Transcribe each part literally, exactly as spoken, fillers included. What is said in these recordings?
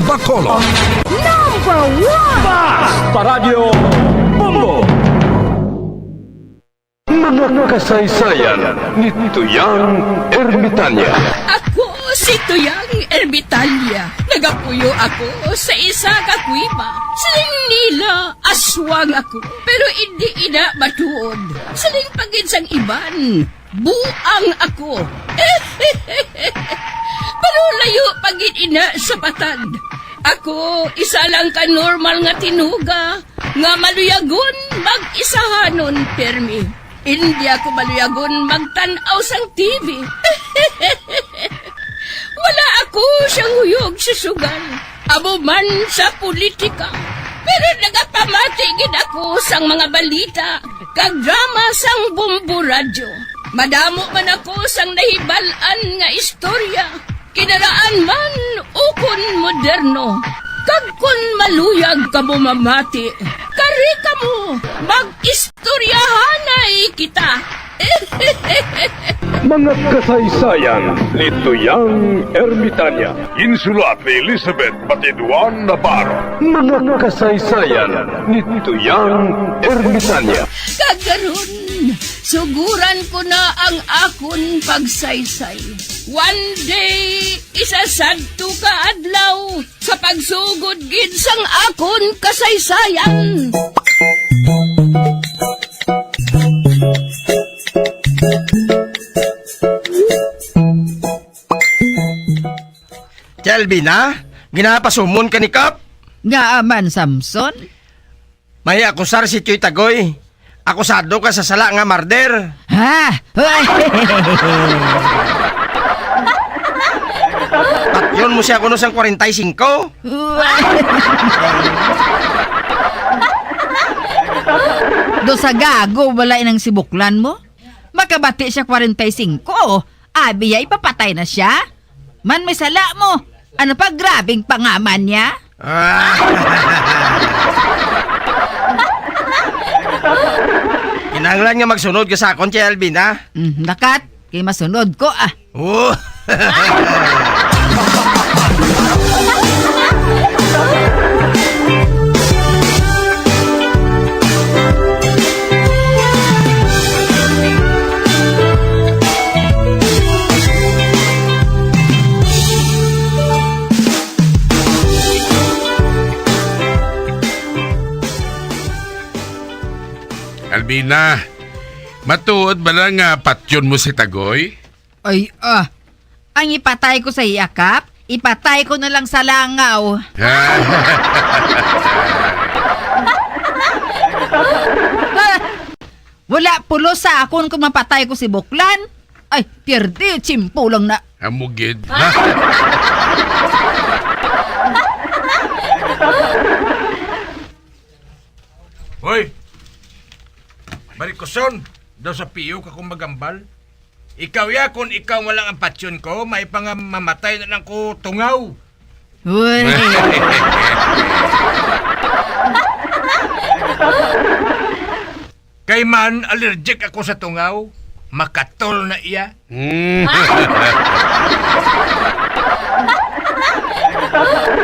Bacolod. Number one! Basta Radyo Bombo! Mga kasaysayan ni Tuyang Ermitanya. Ako si Tuyang Ermitanya. Nagapuyo ako sa isa ka kuweba. Siling nila, aswang ako, pero indi ina matuod. Siling pa gid sang iban, buang ako. Pero layo pa gid ina sa patag. Ako, isa lang ka normal nga tinuga nga maluyagon mag-isahanon pirmi. Indi ako maluyagon magtan-aw sang T V. Wala ako siyang huyog sa sugal, amo man sa politika. Pero nagapamati gid ako sang mga balita kag drama sang Bombo Radyo. Madamo man ako sang nahibal-an nga istorya, kinaraan man ukon moderno. Kag kon maluyag kamo mamati, kari kamo, mag-istoryahanay kita. Mga kasaysayan ni Tuyang Ermitanya. Insulat ni Elizabeth Batiduan Navarro. Mga kasaysayan ni Tuyang Ermitanya. Kag karon, suguran ko na ang akon pagsaysay. One day, isa sadto ka adlaw, sa pagsugod gid sang akon kasaysayan. Chelvina, ginapasumon ka ni Kap? Ngaa man, Samson? May akusar si Tioy Tagoy. Akusado ka sa sala nga murder. Ha? Patyon mo siya kuno sang kwarenta y singko? Do sa gago, wala nang sibuklan mo? Makabati siya kwarenta y singko. Abi ya, ipapatay na siya? Man may sala mo. Ano pa, grabing pangaman niya? Ah. Kinahanglan nga magsunod ka sa akon, Tia Alvina. Mm, dakat, kay masunod ko, ah. Oh. Alvina, matuod ba na nga patyon mo si Tagoy? Ay, ah. Ang ipatay ko sa iya, Kap, ipatay ko na lang sa langaw. Ah, wala pulos sa akon kung mapatay ko si Buklan. Ay, pierde, tsimpo lang na. Amo gid. Hoy! Barikoson, daw sa piyo ka kung magambal. Ikaw ya, kung ikaw mo lang ang patyon ko, may pa nga mamatay na lang ko tungaw. Uy. Kay man, allergic ako sa tungaw. Makatol na iya. Mm.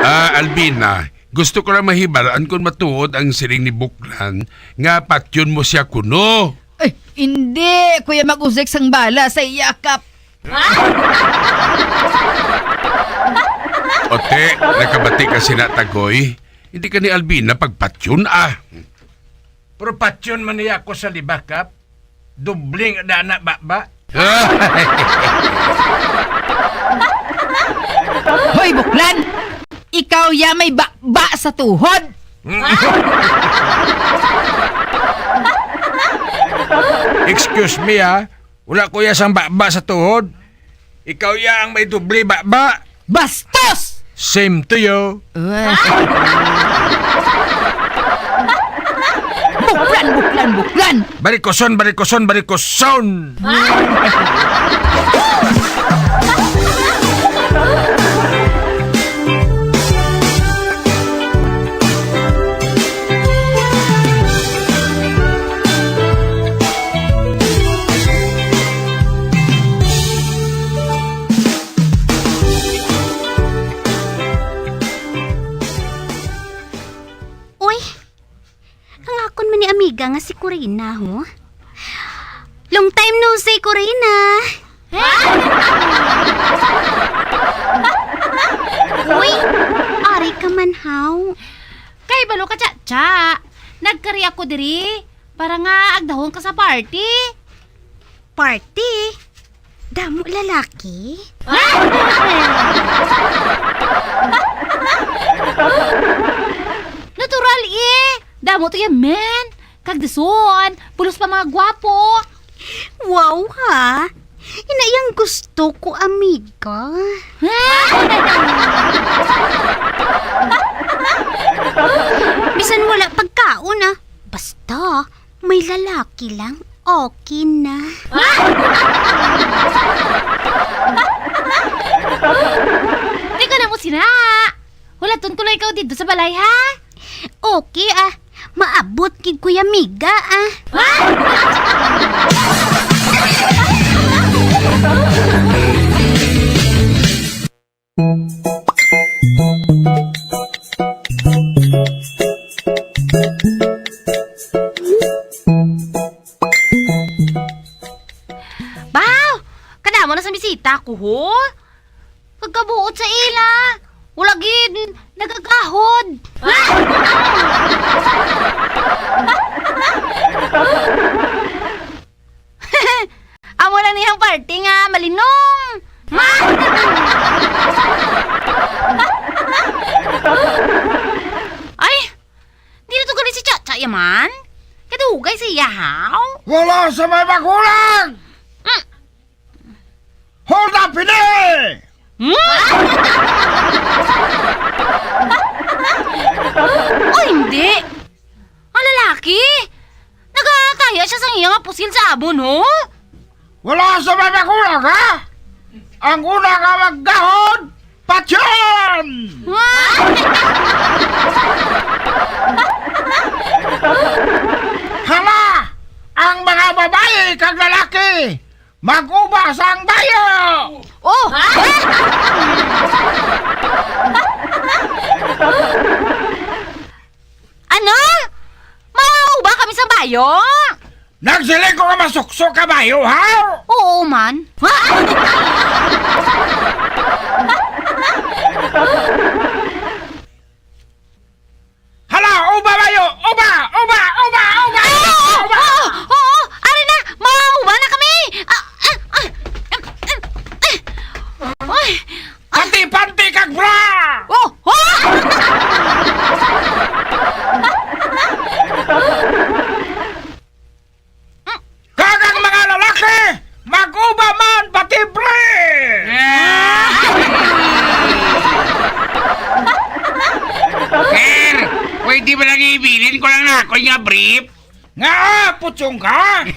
Ah, Alvina, gusto ko lang mahibalaan kung matuod ang siling ni Buklan nga patyon mo siya kuno. Ay, hindi, kuya, mag-usik sang bala sa iyakap. Ote, nakabati ka sina Tagoy. Hindi ka ni Alvina pagpatyon, ah. Pero patyon man niya ako sa libakap. Dubling dana baba. Hoy, Buklan! Ikaw ya may baba sa tuhod! Excuse me, ha. Wala ko ya sang baba sa tuhod. Ikaw ya ang may doble baba. Bastos! Same to you. Uy. Buklan, buklan, buklan! Barikoson, barikoson, barikoson! amiga nga si Corina, ho? Long time no see, Corina. Uy, ari ka man, haw. Kay balo ka, Cha-cha. Nagkari ako diri para nga agdahon ka sa party. Party? Damo lalaki? Natural, eh. Damo to yan, men. Kag dason, pulos pa mga gwapo. Wow, ha? Ina yang gusto ko, amiga. Bisan wala pagkaon, ah. Basta, may lalaki lang, okay na. Di ka na mo sina. Hulaton ko lang ikaw dito sa balay, ha? Okay, ah. Maabot gid ko ya, amiga, ah. Baw! Kadamo na sa bisita ko, ho? Kagkabuot sa ila. Wala gid nagagahod. Amo lang niyang party nga malinong. Ay, di na to gali si Chacha yaman. Kadugay sa iya, haw? Wala sa may magulang! Mm. Hold up, hindi! Hmm? O, hindi. Ang lalaki, nagakaya siya sa iya nga pusil sa amon, ho? Wala sa may magulang, ha? Ang una nga maggahod, patyon! Hala! Ang mga babayi kag lalaki, mag-uba sang bayo! Oh! Ano? Mauba kami sa bayo? Nagsiling ko nga masuksok ka bayo, ha? Oo man. Hala, uba bayo! Uba! Uba! Uba! Uba! Ay, oo, uba! Oo, oo, ari na! Mauba na kami! Ah, ah, ah, ah, ah, ah. Ay, Panty-panty kag bra! Oh! Oh! Kag ang mga lalaki, mag-uba man pati brief! Sir, pwede ba lang ibilin ko lang na ako nga brief? Nga, ah, putsong ka?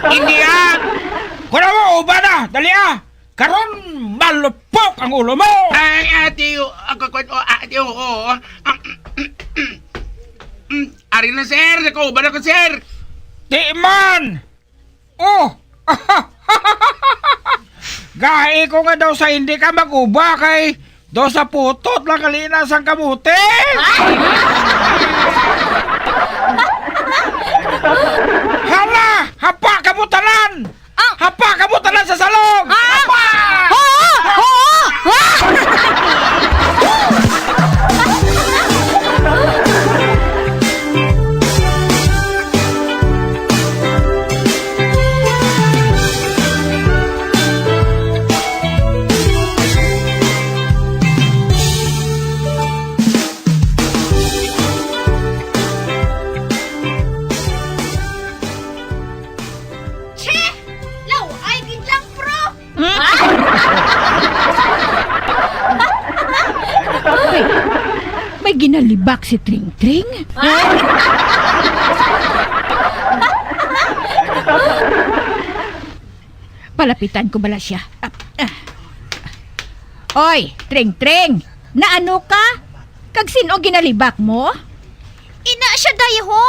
Hindi, ah. Kuna mo, uba na. Dali, ah. Karon, malupok ang ulo mo. Ay, ate, o, ako, kwan, o, ate, o, o, o. Ah, mm, ari na, sir. Nakauban ako, sir. Di man. Oh! Gahi ko nga daw sa hindi ka mag-uba kay daw sa putot lang kalina sang kamote. Hala! Hapa ka mo tanan! Ah! Hapa ka mo tanan sa salog! Ah! Hapa! Oo! Oo! Ah! Che! Law-ay gid lang, pro! May, may ginalibak si Tring Tring? Palapitan ko bala siya. Ah, ah. Oy, Tring Tring! Naano ka? Kag sin-o ginalibak mo? Ina siya, day, ho.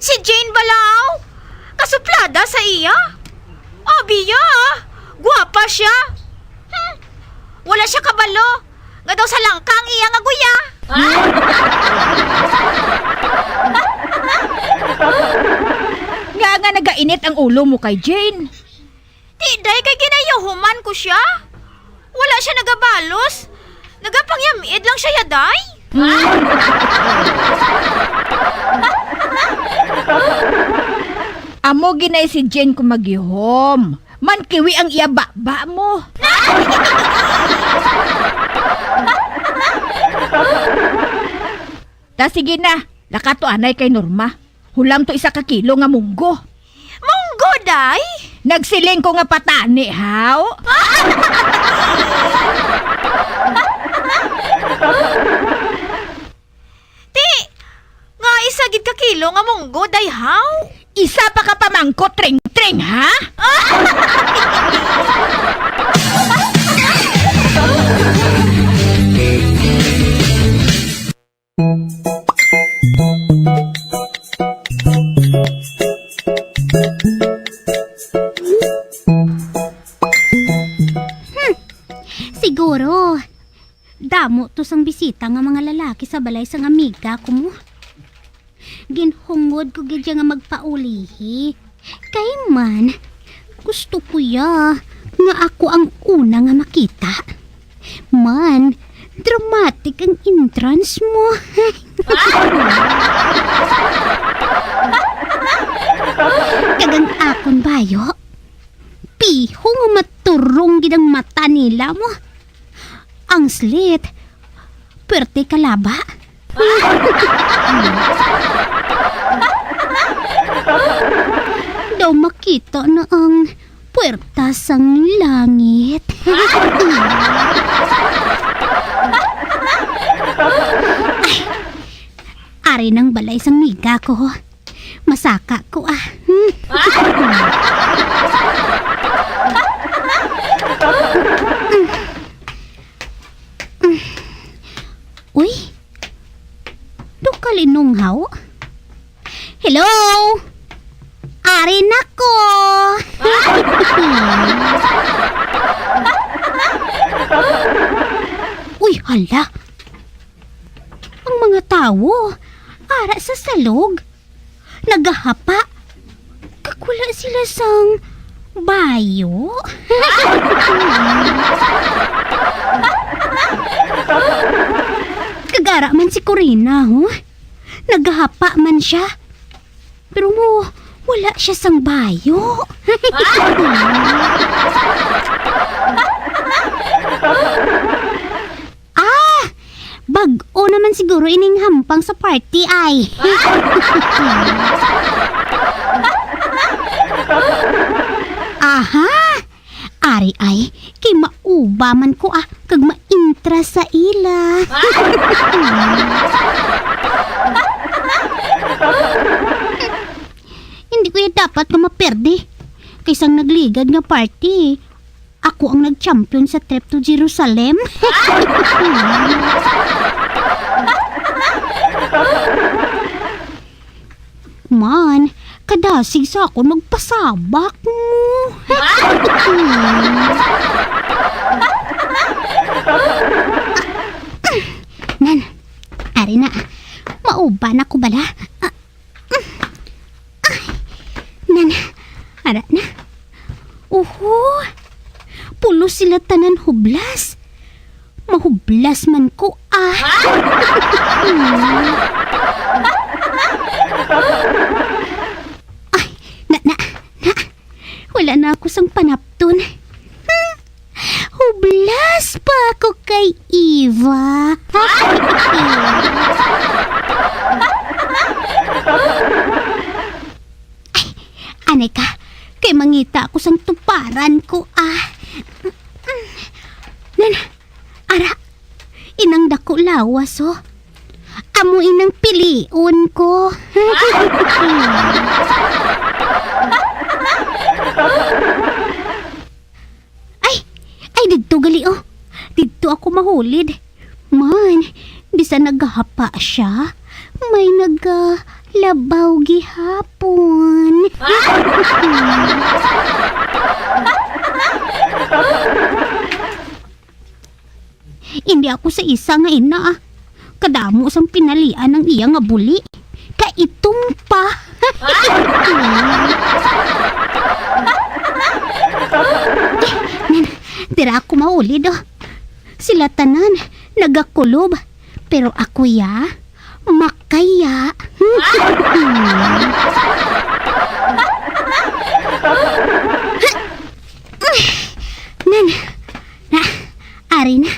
Si Jane bala, aw. Kasuplada sa iya. Abi ya, ah. Guwapa siya. Hmm. Wala siya kabalo nga daw sa langka ang iya nga guya. Nga nga nagainit ang ulo mo kay Jane? Ti, day, kay ginayahuman ko sia. Wala sia nagabalos. Nagapangyamid lang sia, ya, day. Amo ginay si Jane kung magihom. Mankiwi ang iya baba mo. Ta, sige na. Lakato anay kay Norma. Hulam to isa ka kilo nga munggo. Munggo, day? Nagsiling ko nga patani, haw? Ti, nga isa gid ka kilo nga munggo, day, haw? Isa pa ka pamangko, tring-tring, ha? Hmm. Siguro, damo to sang bisita nga mga lalaki sa balay sang amiga ko mo. Ginhungod ko gid siya nga magpaulihi. Kay man, gusto ko ya nga ako ang una nga makita. Man, dramatic ang entrance mo. Kag ang akon bayo, piho nga maturong gid ang mata nila mo. Ang slit, pwerte kalaba. Daw makita na ang puwerta sang langit. Ay, ari nang balay sang miga ko. Masaka ko, ah. Uy, do kalinunghaw? Hello? Ari na ko! Uy, hala! Ang mga tawo, ara sa salog, nagahapa, kag wala sila sang bayo. Kag ara man si Corina, ho? Nagahapa man siya. Pero mo, wala siya sang bayo. Ah! Bag-o naman siguro ining hampang sa party ay. Aha! Ari ay, kay mauba man ko, ah, kag maintra sa ila. Hindi ko ya dapat nga maperde. Kay sang nagligad nga party, ako ang nag-champion sa trip to Jerusalem. Man, kadasig sa akon magpasabak mo. Nan, ari na. Mauban ako bala. Ah, ay, nan, ara na. Oho, pulos sila tanan hublas. Mahublas man ko, ah. Ay, na, na, na. Wala na ako sang panapton. Hmm. Hublas pa ako kay Eva. Ay, anay ka, kay mangita ako sang tuparan ko, ah. Nan, ara, inang dako lawas, oh. Amo inang pilion ko. Ay, ay, didto gali, oh. Didto ako mahulid. Man, bisan nagahapa siya, may nagalabaw gihapon. Hindi ako sa isa nga ina, ah. kadamo sang pinalian ang iya nga buli. Kaitom pa. Nan, dira ako mauli, do. Sila tanan nagakulob, pero ako, ya, makaya. Nan, na, ari na,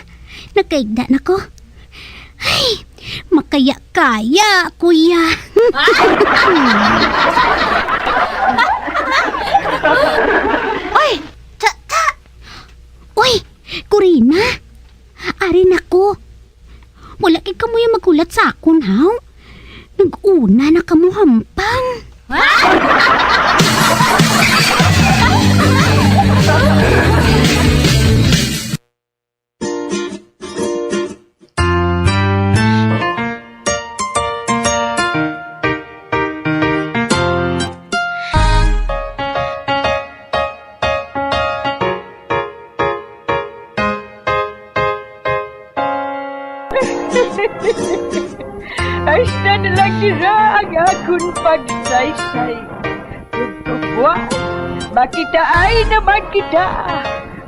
nakaigda na ko. Ay, makaya-kaya, kuya. Oy, ta, ta. Uy, Corina. Ari na ko. Wala kay kamo yung maghulat sa akon, haw? Nag-una na kamo hampang. Hasta na lang dira ang akon pagsaysay. Ug kabuas, makitaay naman kita.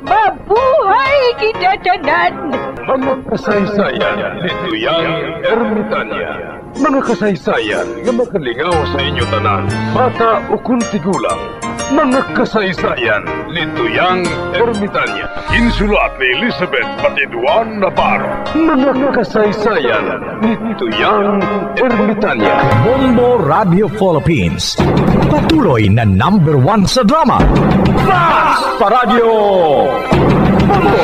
Mabuhay kita tanan! Mga kasaysayan ni Tuyang Ermitanya. Mga kasaysayan nga makalingaw sa inyo tanan, bata ukon tigulang. Mga kasaysayan ni Tuyang Ermitanya. Ginsulat ni Elizabeth Batiduan Navarro. Mga kasaysayan ni Tuyang Ermitanya. Bombo Radio Philippines. Patuloy na number one sa drama. Fast Paradyo! Bombo!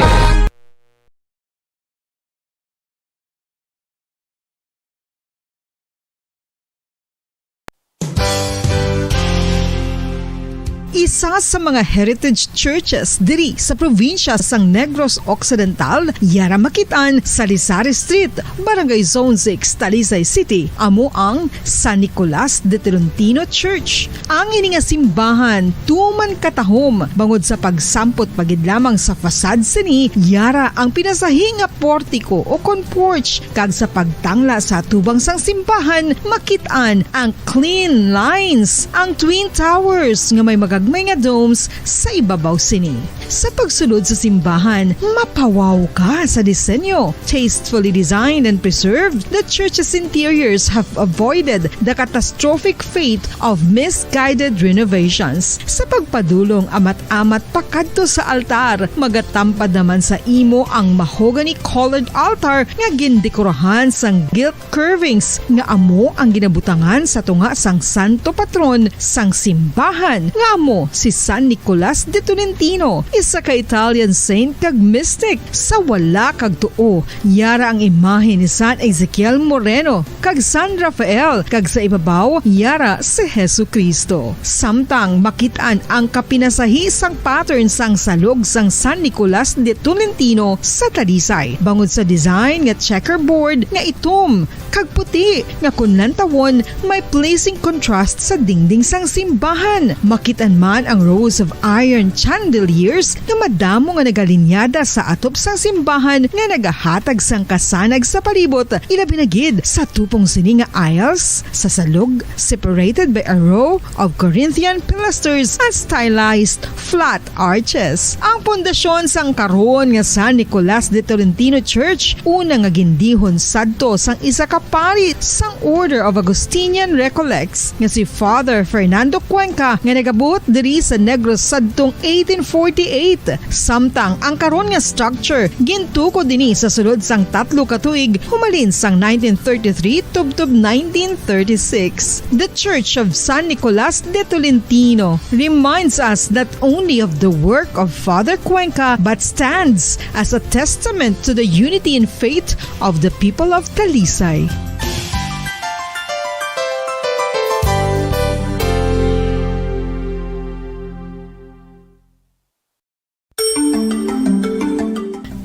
Isa sa mga heritage churches diri sa probinsya sang Negros Occidental, yara makit-an sa Lisari Street, Barangay Zone six, Talisay City, amo ang San Nicolas de Tolentino Church. Ang ini nga simbahan tuman katahom bangod sa pagsampot pa gid lamang sa facade sini, yara ang pinasahi nga portiko o kon porch, kag sa pagtangla sa atubang sang simbahan, makit-an ang clean lines, ang twin towers nga may magagmay nga domes sa ibabaw sini. Sa pagsulod sa simbahan, mapawaw ka sa disenyo. Tastefully designed and preserved, the church's interiors have avoided the catastrophic fate of misguided renovations. Sa pagpadulong amat-amat pakadto sa altar, magatampad naman sa imo ang mahogany-colored altar nga gindekorahan sang gilt curvings nga amo ang ginabutangan sa tunga sang santo patron sang simbahan, nga amo si San Nicolas de Tolentino, isa ka Italian saint kag mystic. Sa wala kag tuo, yara ang imahe ni San Ezekiel Moreno kag San Rafael, kag sa ibabaw, yara si Jesu-Cristo. Samtang makit-an ang kapinasahi sang pattern sang salog sang San Nicolas de Tolentino sa Talisay, bangod sa design nga checkerboard nga itom kag puti, nga kon lantawon, may pleasing contrast sa dingding sang simbahan. Makit-an man ang rows of iron chandeliers nga madamo nga nagalinyada sa atop sang simbahan nga nagahatag sang kasanag sa palibot, ilabi na gid sa tupong sini nga aisles sa salog, separated by a row of Corinthian pilasters and stylized flat arches. Ang pundasyon sang karon nga San Nicolas de Tolentino Church, una nga gindihon sadto sang isa ka pari sang Order of Augustinian Recollects nga si Father Fernando Cuenca, nga nagabuot diri sa Negros sadtong eighteen forty-eight, samtang ang karon nga structure gintukod dinhi sa sulod sang tatlo ka tuig, humalin sang nineteen thirty-three tubtob nineteen thirty-six. The Church of San Nicolas de Tolentino reminds us not only of the work of Father Cuenca, but stands as a testament to the unity in faith of the people of Talisay.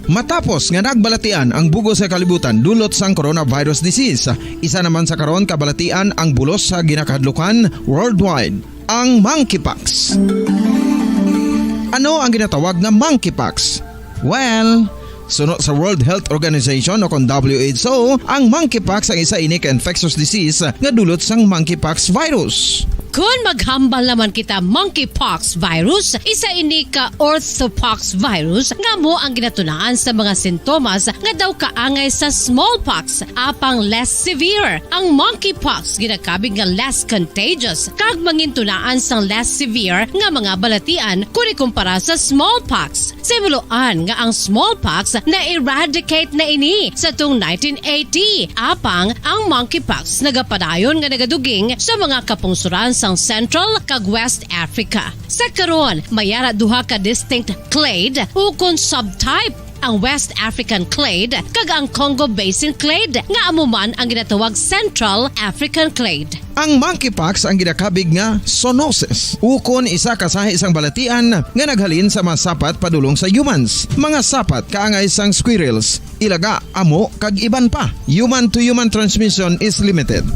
Matapos nga nagbalatian ang bug-os nga kalibutan dulot sang coronavirus disease, isa naman sa karon kabalatian ang bulos sa ginakahadlukan worldwide, ang monkeypox. Ano ang ginatawag nga monkeypox? Well, Suno sa World Health Organization o kon W H O, ang monkeypox ang isa ini ka infectious disease nga dulot sang monkeypox virus. Kon maghambal naman kita monkeypox virus, isa ini ka orthopox virus nga amo ang ginatunaan sa mga sintomas nga daw kaangay sa smallpox, apang less severe. Ang monkeypox ginakabig nga less contagious kag mangintunaan sang less severe nga mga balatian kon ikumpara sa smallpox. Sa himuloan nga ang smallpox na-eradicate na ini sa tung nineteen eighty, apang ang monkeypox nagapadayon nga nagaduging sa mga kapungsoran sang Central kag West Africa. Sa karon, may ara duha ka distinct clade ukon subtype, ang West African clade kag ang Congo Basin clade, nga amo man ang ginatawag Central African clade. Ang monkeypox ang ginakabig nga zoonosis, ukon isa ka sahi sang balatian nga naghalin sa mga sapat padulong sa humans. Mga sapat kaangay sang squirrels, ilaga, amo, kag iban pa. Human to human transmission is limited.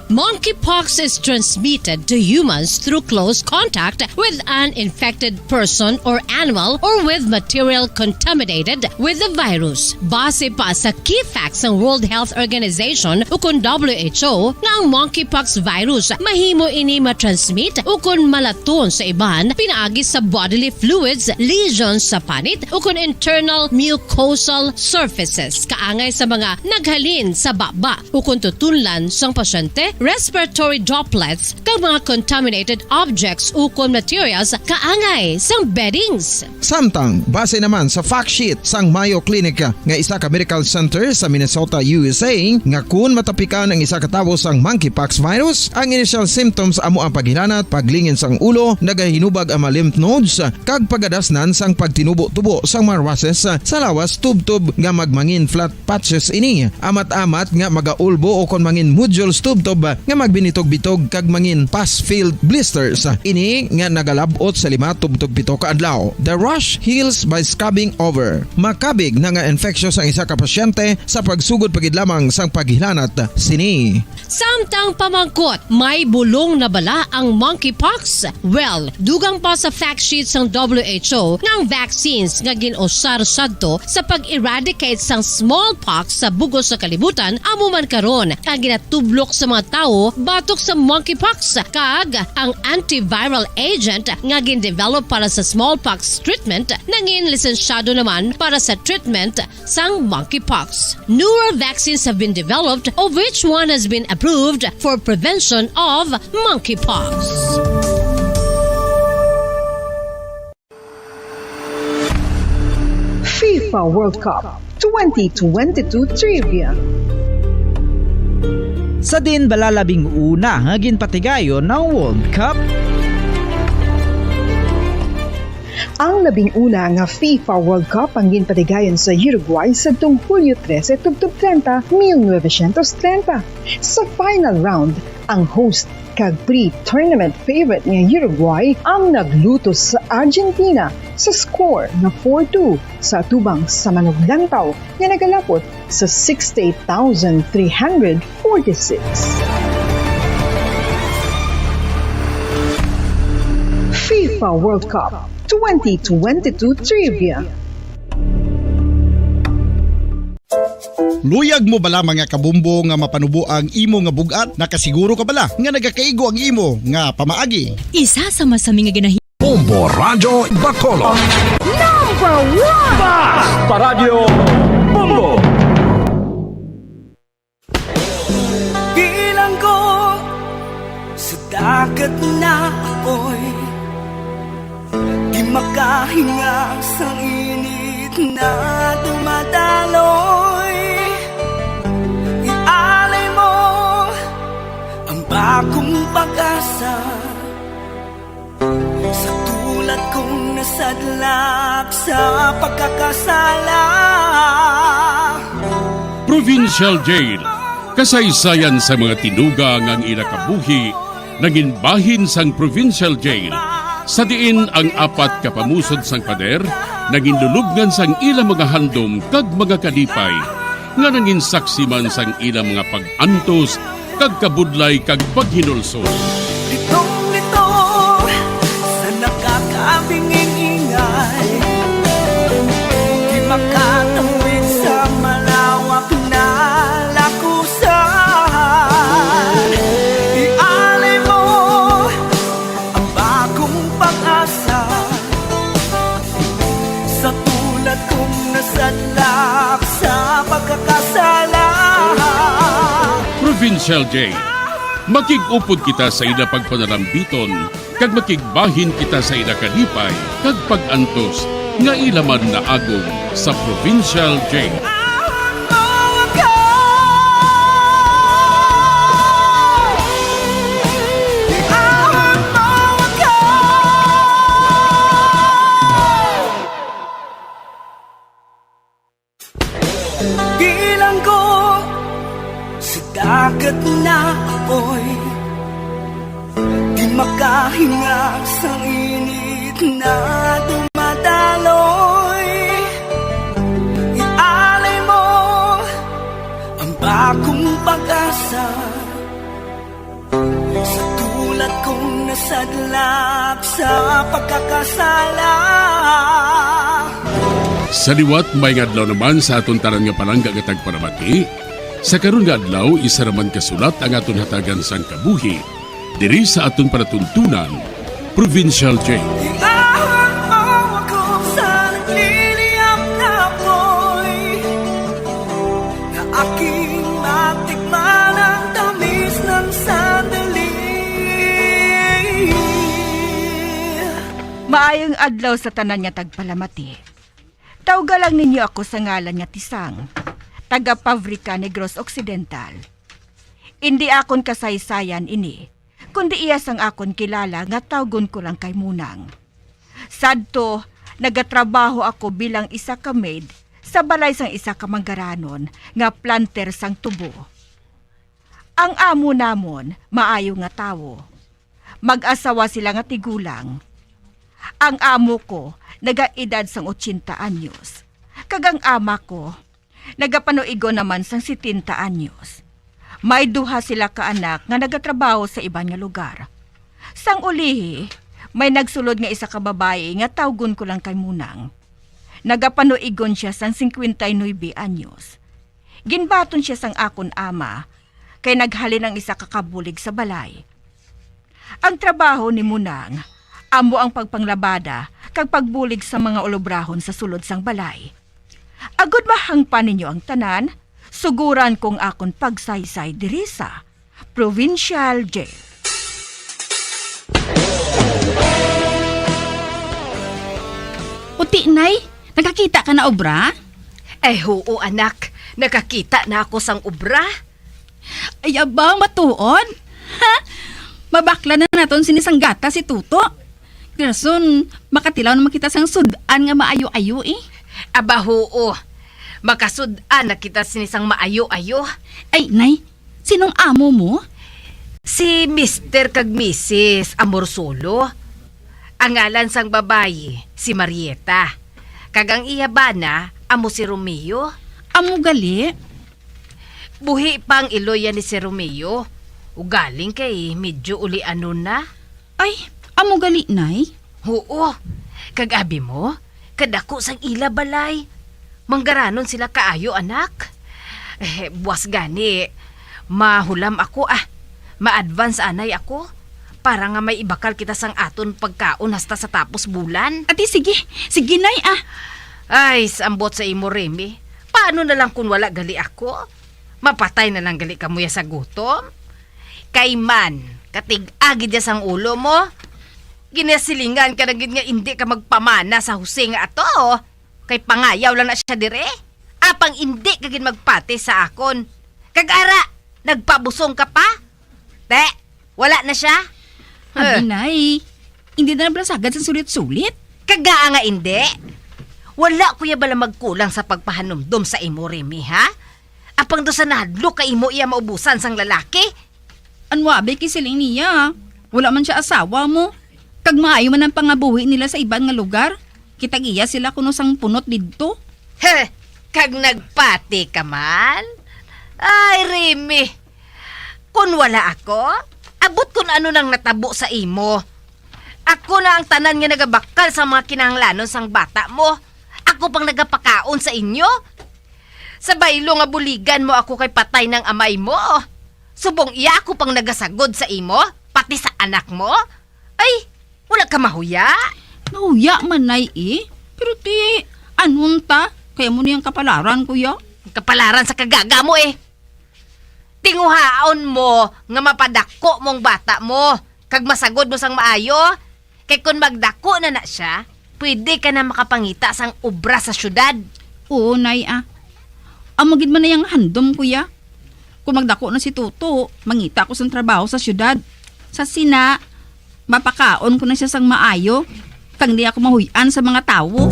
Monkeypox is transmitted to humans through close contact with an infected person or animal or with material contaminated with the virus. Base pa sa key facts sang World Health Organization ukon W H O nga ang monkeypox virus mahimo ini matransmit ukon malaton sa iban pinaagi sa bodily fluids, lesions sa panit ukon internal mucosal surfaces kaangay sa mga naghalin sa baba ukon tutunlan sang pasyente, respiratory droplets, kag mga contaminated objects ukon materials kaangay sang beddings. Samtang, base naman sa fact sheet sang Mayo Clinic nga isa ka medical center sa Minnesota, U S A, nga kun matapikan ang isa ka tawo sang monkeypox virus, ang initial symptoms amo ang paghilanat, paglingin sang ulo, nagahinubag ang mga lymph nodes, kag pagadasnan sang pagtinubo-tubo sang mga rushes sa lawas tubtob nga magmangin flat patches ini, amat-amat nga magaulbo ukon mangin nodules tubtob nga magbinitog-bitog kag mangin pus-filled blisters. Ini nga nagalab-ot sa lima tubtob pito ka adlaw. The rash heals by scabbing over. Makabig na nga infectious ang isa ka pasyente sa pagsugod pa gid lamang sang paghilanat sini. Samtang pamangkot, may bulong na bala ang monkeypox? Well, dugang pa sa fact sheet sang W H O nga ang vaccines nga gin-usar sadto sa pag-eradicate sang smallpox sa bug-os nga kalibutan amo man karon ang ginatublok sa mga tawo batok sa monkeypox, kag ang antiviral agent nga gin-develop para sa smallpox treatment nangin lisensyado naman para sa treatment sang monkeypox. Newer vaccines have been developed, of which one has been approved for prevention of monkeypox. FIFA World Cup twenty twenty-two Trivia. Sa diin bala labing una nga ginpatigayon ang World Cup? Ang labing una nga FIFA World Cup ang ginpatigayon sa Uruguay sadtong Hulyo trese tubtob treinta, mil novecientos treinta. Sa final round, ang host kag pre-tournament favorite nga Uruguay ang naglutos sa Argentina sa score nga four two sa atubang sa manuglantaw nga nagalapot sa sixty-eight thousand three hundred forty-six. FIFA World Cup twenty twenty-two Trivia. Luyag mo bala, mga kabombo, nga mapanubo ang imo nga bug-at? Nakasiguro ka bala nga nagakaigo ang imo nga pamaagi? Isa sa masami nga ginahi- Bombo Radyo Bacolod. Number one! Bas! Paradyo Bombo! Bilanggo sa dagat na apoy, di makahinga sa init na dumadaloy. Ialay mo ang bagong pag-asa sa tulad kong nasadlak sa pagkakasala. Provincial Jail. Kasaysayan sa mga tinuga nga ang ila kabuhi nangin bahin sang Provincial Jail, sa diin ang apat ka pamusod sang pader nangin lulubngan sang ila mga handom kag mga kalipay, nga nangin saksi man sang ila mga pag-antos kag kabudlay kag paghinulsol. Litong-lito sa nakakabinging ingay, di makatawi Lak sa pagkakasala. Provincial J. Makig-upod kita sa ila pagpanarambiton kag makigbahin kita sa ila kalipay kag pag-antos nga ila man naagom sa Provincial J. Ahon mo ako. Ahon mo ako. Bilanggo sa dagat na apoy, di makahinga sang init na dumadaloy. Ialay mo ang bagong pag-asa. Sa tulad kong nasadlak sa pagkakasala. Sa liwat, maayong adlaw naman sa aton tanan nga palangga nga tagpalamati. Sa karon nga adlaw, isa naman ka sulat ang aton hatagan sang kabuhi diri sa aton palatuntunan, Provincial J. Iahon mo ako sa nagliliyab na apoy. Na aking matikman ang tamis ng sandali. Maayong adlaw sa tanan nga tagpalamati. Tawga lang ninyo ako sa ngalan nga Tisang, taga Pabrika, Negros Occidental. Indi akon kasaysayan ini, kundi iya sang akon kilala nga tawgon ko lang kay Munang. Sadto, nagatrabaho ako bilang isa ka maid sa balay sang isa ka manggaranon nga planter sang tubo. Ang amo namon maayo nga tawo. Mag-asawa sila nga tigulang. Ang amo ko nagaedad sang ochenta anyos, kag ang ama ko nagapanuigon naman sang setenta anyos. May duha sila ka anak nga nagatrabaho sa iban nga lugar. Sang ulihi, may nagsulod nga isa ka babayi nga tawgon ko lang kay Munang. Nagapanuigon sia sang cincuenta y nuebe anyos. Ginbaton sia sang akon ama, kay naghalin ang isa ka kabulig sa balay. Ang trabaho ni Munang amo ang pagpanglabada kag pagbulig sa mga ulobrahon sa sulod sang balay. Agod mahangpan ninyo ang tanan, suguran kong akon pagsaysay diri sa Provincial Jail. Uti, Nay, nakakita ka na obra? Ay, huo, anak. Nakakita na ako sang obra. Ay, aba, matuod? Ha? Mabakla na naton sini sang gatas si Tuto. Rason, makatilaw naman kita sang sud-an nga maayo-ayo, eh. Aba, huo. Makasud-an na kita sini sang maayo-ayo. Ay, Nay, sinong amo mo? Si Mister kag Missus Amorsolo. Ang ngalan sang babayi, si Marieta. Kag ang iya bana, amo si Romeo. Amo gali? Buhi pa ang iloy ni si Romeo. Ugaling kay medyo ulianon na. Ay, amo gali, Nay? Huo. Kag abi mo, kadako sang ila balay. Manggaranon sila kaayo, anak. Eh, buas gani, mahulam ako, ah. Ma-advance anay ako, para nga may ibakal kita sang aton pagkaon hasta sa tapos bulan. Ati, sige. Sige, Nay, ah. Ay, sambot sa imo, Remy. Paano na lang kung wala gali ako? Mapatay na lang gali kamo ya sa gutom? Kay man, katig-a gid ya sang ulo mo. Ginasilingan ka na gid nga indi ka magpamana sa Jose nga ato. Kay pangayaw lang na siya dire. Apang indi ka gid magpati sa akon. Kag ara, nagpabusong ka pa? Te, wala na siya? Abi, Eh. Nay, hindi na nablasagad sa sulit-sulit. Kagaa nga indi? Wala ko ya bala magkulang sa pagpahanumdom sa imo, Remy, ha? Apang do sa nahadlok ka imo iya maubusan sang lalaki? Anwa abi kay siling niya, wala man siya asawa mo. Kag maayo man ang pangabuhi nila sa iban nga lugar. Kitag-iya sila kuno sang punot didto. He, kag nagpati ka man? Ay, Remy, kun wala ako, abot kun ano nang natabo sa imo. Ako na ang tanan nga nagabakal sa mga kinahanglanon sang bata mo. Ako pang nagapakaon sa inyo. Sa baylo nga buligan mo ako kay patay nang amay mo. Subong iya ako pang nagasagod sa imo, pati sa anak mo. Ay, wala ka mahuya? Mahuya man, Nay, eh. Pero ti, anong ta? Kay amo ni ang kapalaran, kuya. Ang kapalaran sa kagaga mo, eh. Tinguhaon mo nga mapadako mong bata mo, kag masagod mo sang maayo. Kay kon magdako na na sia, pwede ka na makapangita sang obra sa syudad. Oo, Nay, ah. Amo gid man na yang handom, kuya. Kung magdako na si Toto, mangita ko sang trabaho sa syudad. Sa sina, mapakaon ko na sia sang maayo, kag di ako mahuy-an sa mga tawo.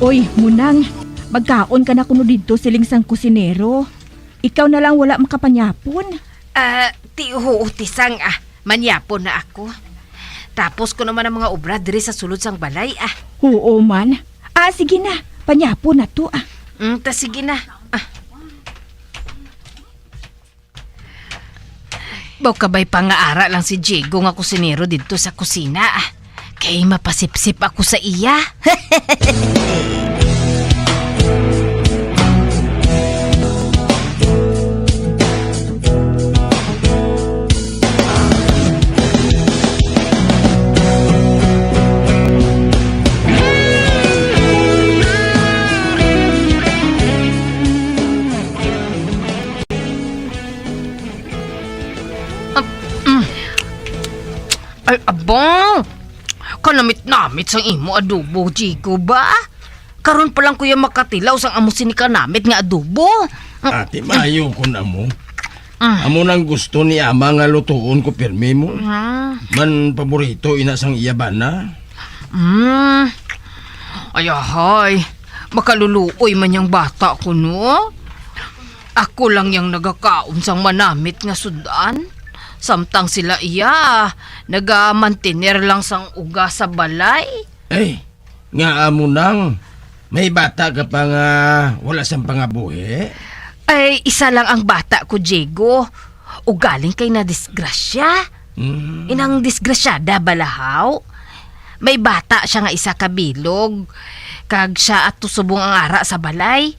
Oy, Munang, magkaon ka na kuno didto, siling sang kusinero. Ikaw na lang wala makapanyapon. Ah, ti-, huo, Tisang, ah, manyapon na ako. Tapos ko naman ang mga obra diri sa sulod sang balay, ah. Huo man. Ah, sige na, panyapon na to, ah. Mm, ta sige na. Ah. Baw kabay pa nga ara lang si Diego nga kusinero didto sa kusina, ah. Kay mapasipsip ako sa iya. Ab-, mm. Ay, abang! Kanamit-namit sang imo adobo, Jigo, ba? Karon pa lang ko ya makatilaw sang amo sini kanamit nga adobo. Mm. Ate, maayo kon amo. Mm. Amo nang gusto ni Ama nga lutuon ko pirmi mo. Mm. Man paborito ina sang iya bana. Mm. Ay, ahay. Makaluluoy man yang bata ko, no? Ako lang yang nagakaon sang manamit nga sud-an. Samtang sila iya, nagamantener lang sang uga sa balay. Ay, nga amo nang may bata ka pa nga wala sang pangabuhi? Ay, isa lang ang bata ko, Diego. Ugaling kay nadisgrasya. Mm. Inang disgrasyada balahaw. May bata siya nga isa ka bilog, kag sia ato subong ang ara sa balay.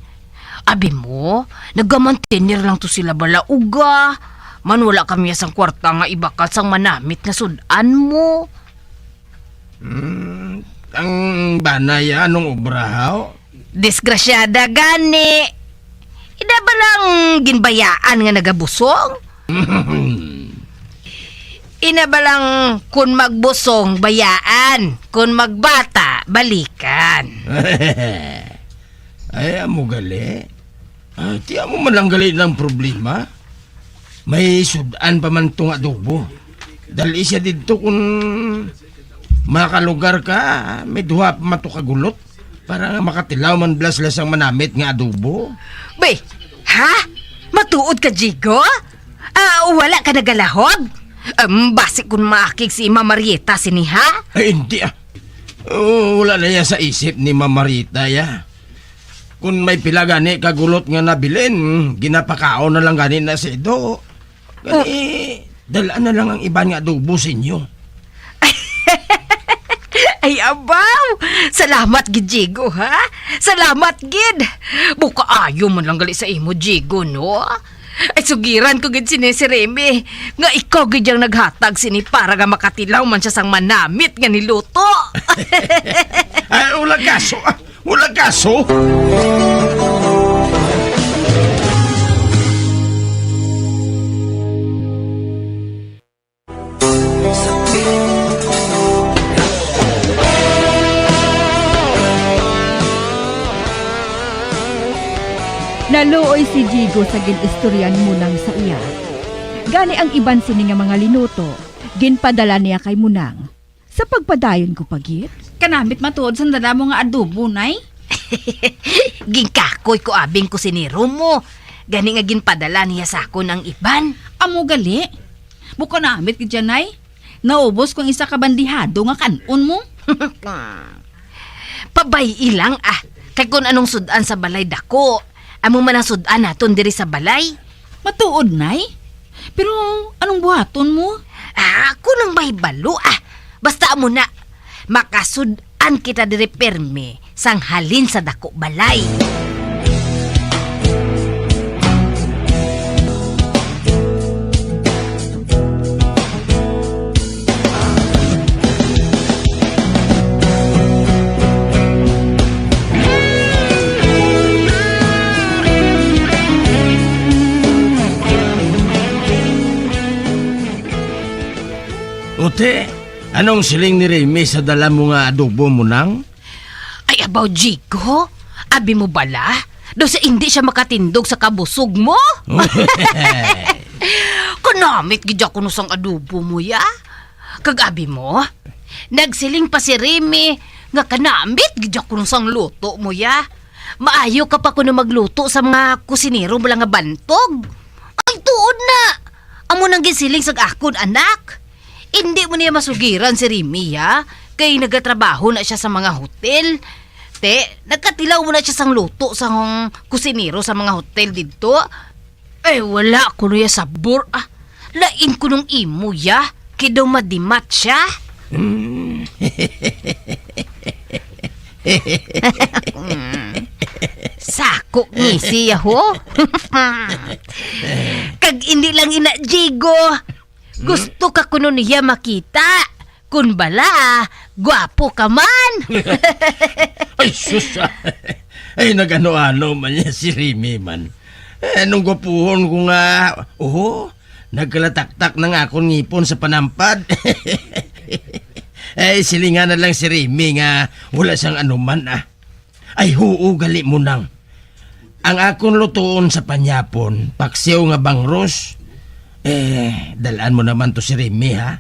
Abi mo, nagamantener lang to sila bala uga. Man wala kami sang kwarta nga ibakal sang manamit nga sud-an mo. Hmm, ang bana ya, anong obra, haw? Disgrasyada gani. Ina ba lang ginbayaan nga nagabusong? Ina ba lang kun magbusong, bayaan. Kun magbata, balikan. Ay, amo gali. Ah, ti amo man lang gali nang problema. May sud-an pa man to nga adobo. Dali siya didto kung makalugar ka, may duha pa man to ka gulot para nga makatilaw man bala sila sang manamit nga adobo. Bay, ha? Matuod ka, Jigo? Ah, wala ka nagalahog? Um, basi kung maakig si Ma'am Marieta sini, ha? Ay, hindi, ah. Oh, wala na ya sa isip ni Ma'am Marieta, ya. Kung may pila gani ka gulot nga nabilin, ginapakaon na lang gani na si Edo. Gani, dala na lang ang iban nga adobo sa inyo. Ay, abaw! Salamat gid, Jigo, ha? Salamat gid! Bukaayo man lang gali sa imo, Jigo, no? Ay, sugiran ko gid sini si Remy, nga ikaw gid yang naghatag sini para nga makatilaw man siya sang manamit nga niluto. Ay, wala kaso, ah, wala kaso. Naluoy si Jigo sa gin-istorya ni Munang sa iya. Gani ang iban sini nga mga linuto, ginpadala niya kay Munang. Sa pagpadayon ko pa gid. Kanamit matuod sang dala mo nga adobo, Nay. Ginkakoy ko abi ang kusinero mo. Gani nga ginpadala niya sa akon ang iban. Amo gali. Buka namit gid siya, Nay. Naubos ko ang isa ka bandihado nga kan-on mo. Pabay-i lang, ah. Kay kun anong sud-an sa balay dako, amo man ang sud-an naton diri sa balay. Matuod, Nay. Pero anong buhaton mo? Ah, ako nang mahibalo, ah. Basta amo na, makasud-an kita diri pirmi sang halin sa dako balay. Uti, anong siling ni Remy sa dala mo nga adobo mo, nang? Ay, abaw, Jigo. Abi mo bala? Daw sa indi siya makatindog sa kabusog mo? Kanamit gid ako no sang adobo mo, ya. Kag abi mo, nagsiling pa si Remy nga kanamit gid ako no sang luto mo, ya. Maayo ka pa kuno magluto sa mga kusinero mo lang nga bantog. Ay, tuod na. Amo nang ginsiling sang akon anak. Indi mo niya masugiran si Remy, ya, kay nagatrabaho na siya sa mga hotel. Te, nagkatilaw mo na siya sang luto sang kusinero sa mga hotel didto. Ay, wala kuno ya sabor, ah. Lain kunong imo, ya, kay daw madimat siya. Mm. Sako ngisi ya, ho. Kag indi lang ina, Jigo. Hmm? Gusto ka kuno niya makita. Kun bala, gwapo ka man. Ay, sus, ah. Ay, nag-ano-ano man niya si Remy man. Eh, nung gwapuhon ko nga, oho, nagkalataktak na nga akon ngipon sa panampad. Eh, silingan na lang si Remy nga wala siyang anuman, ah. Ay, huo gali mo, nang. Ang akon lutuon sa panyapon, paksiw nga bangros. Eh, dalaan mo naman to si Remy, ha?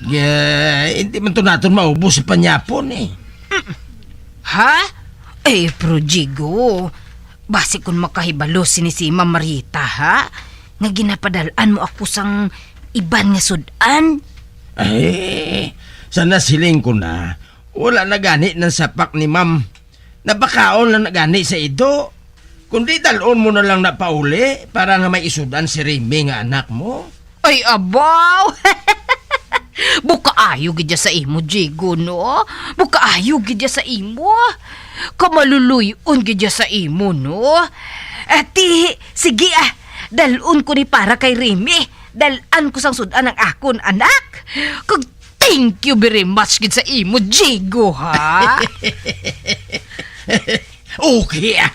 Eh, hindi man to naton maubos sa panyapon, eh. Ha? Eh, Pro Jigo, basi kun makahibalo sini si Ma'am Marita, ha? Nga ginapadalaan mo ako sang iban nga sud-an? Eh, sana siling ko na, wala na gani nang sapak ni Ma'am. Napakaon lang na gani sa ido. Kundi dal-on mo na lang na pauli para nga may isudan si Remy nga anak mo. Ay, abaw! Bukaayo gid ya sa imo, Jigo, no? Bukaayo gid ya sa imo. Kamaluluy-on gid ya sa imo, no? Ati, sige, ah, dal-on ko ni para kay Remy. Dal-an ko sang sud-an ang akon anak. Kag thank you very much gid sa imo, Jigo, ha? Okay, ah.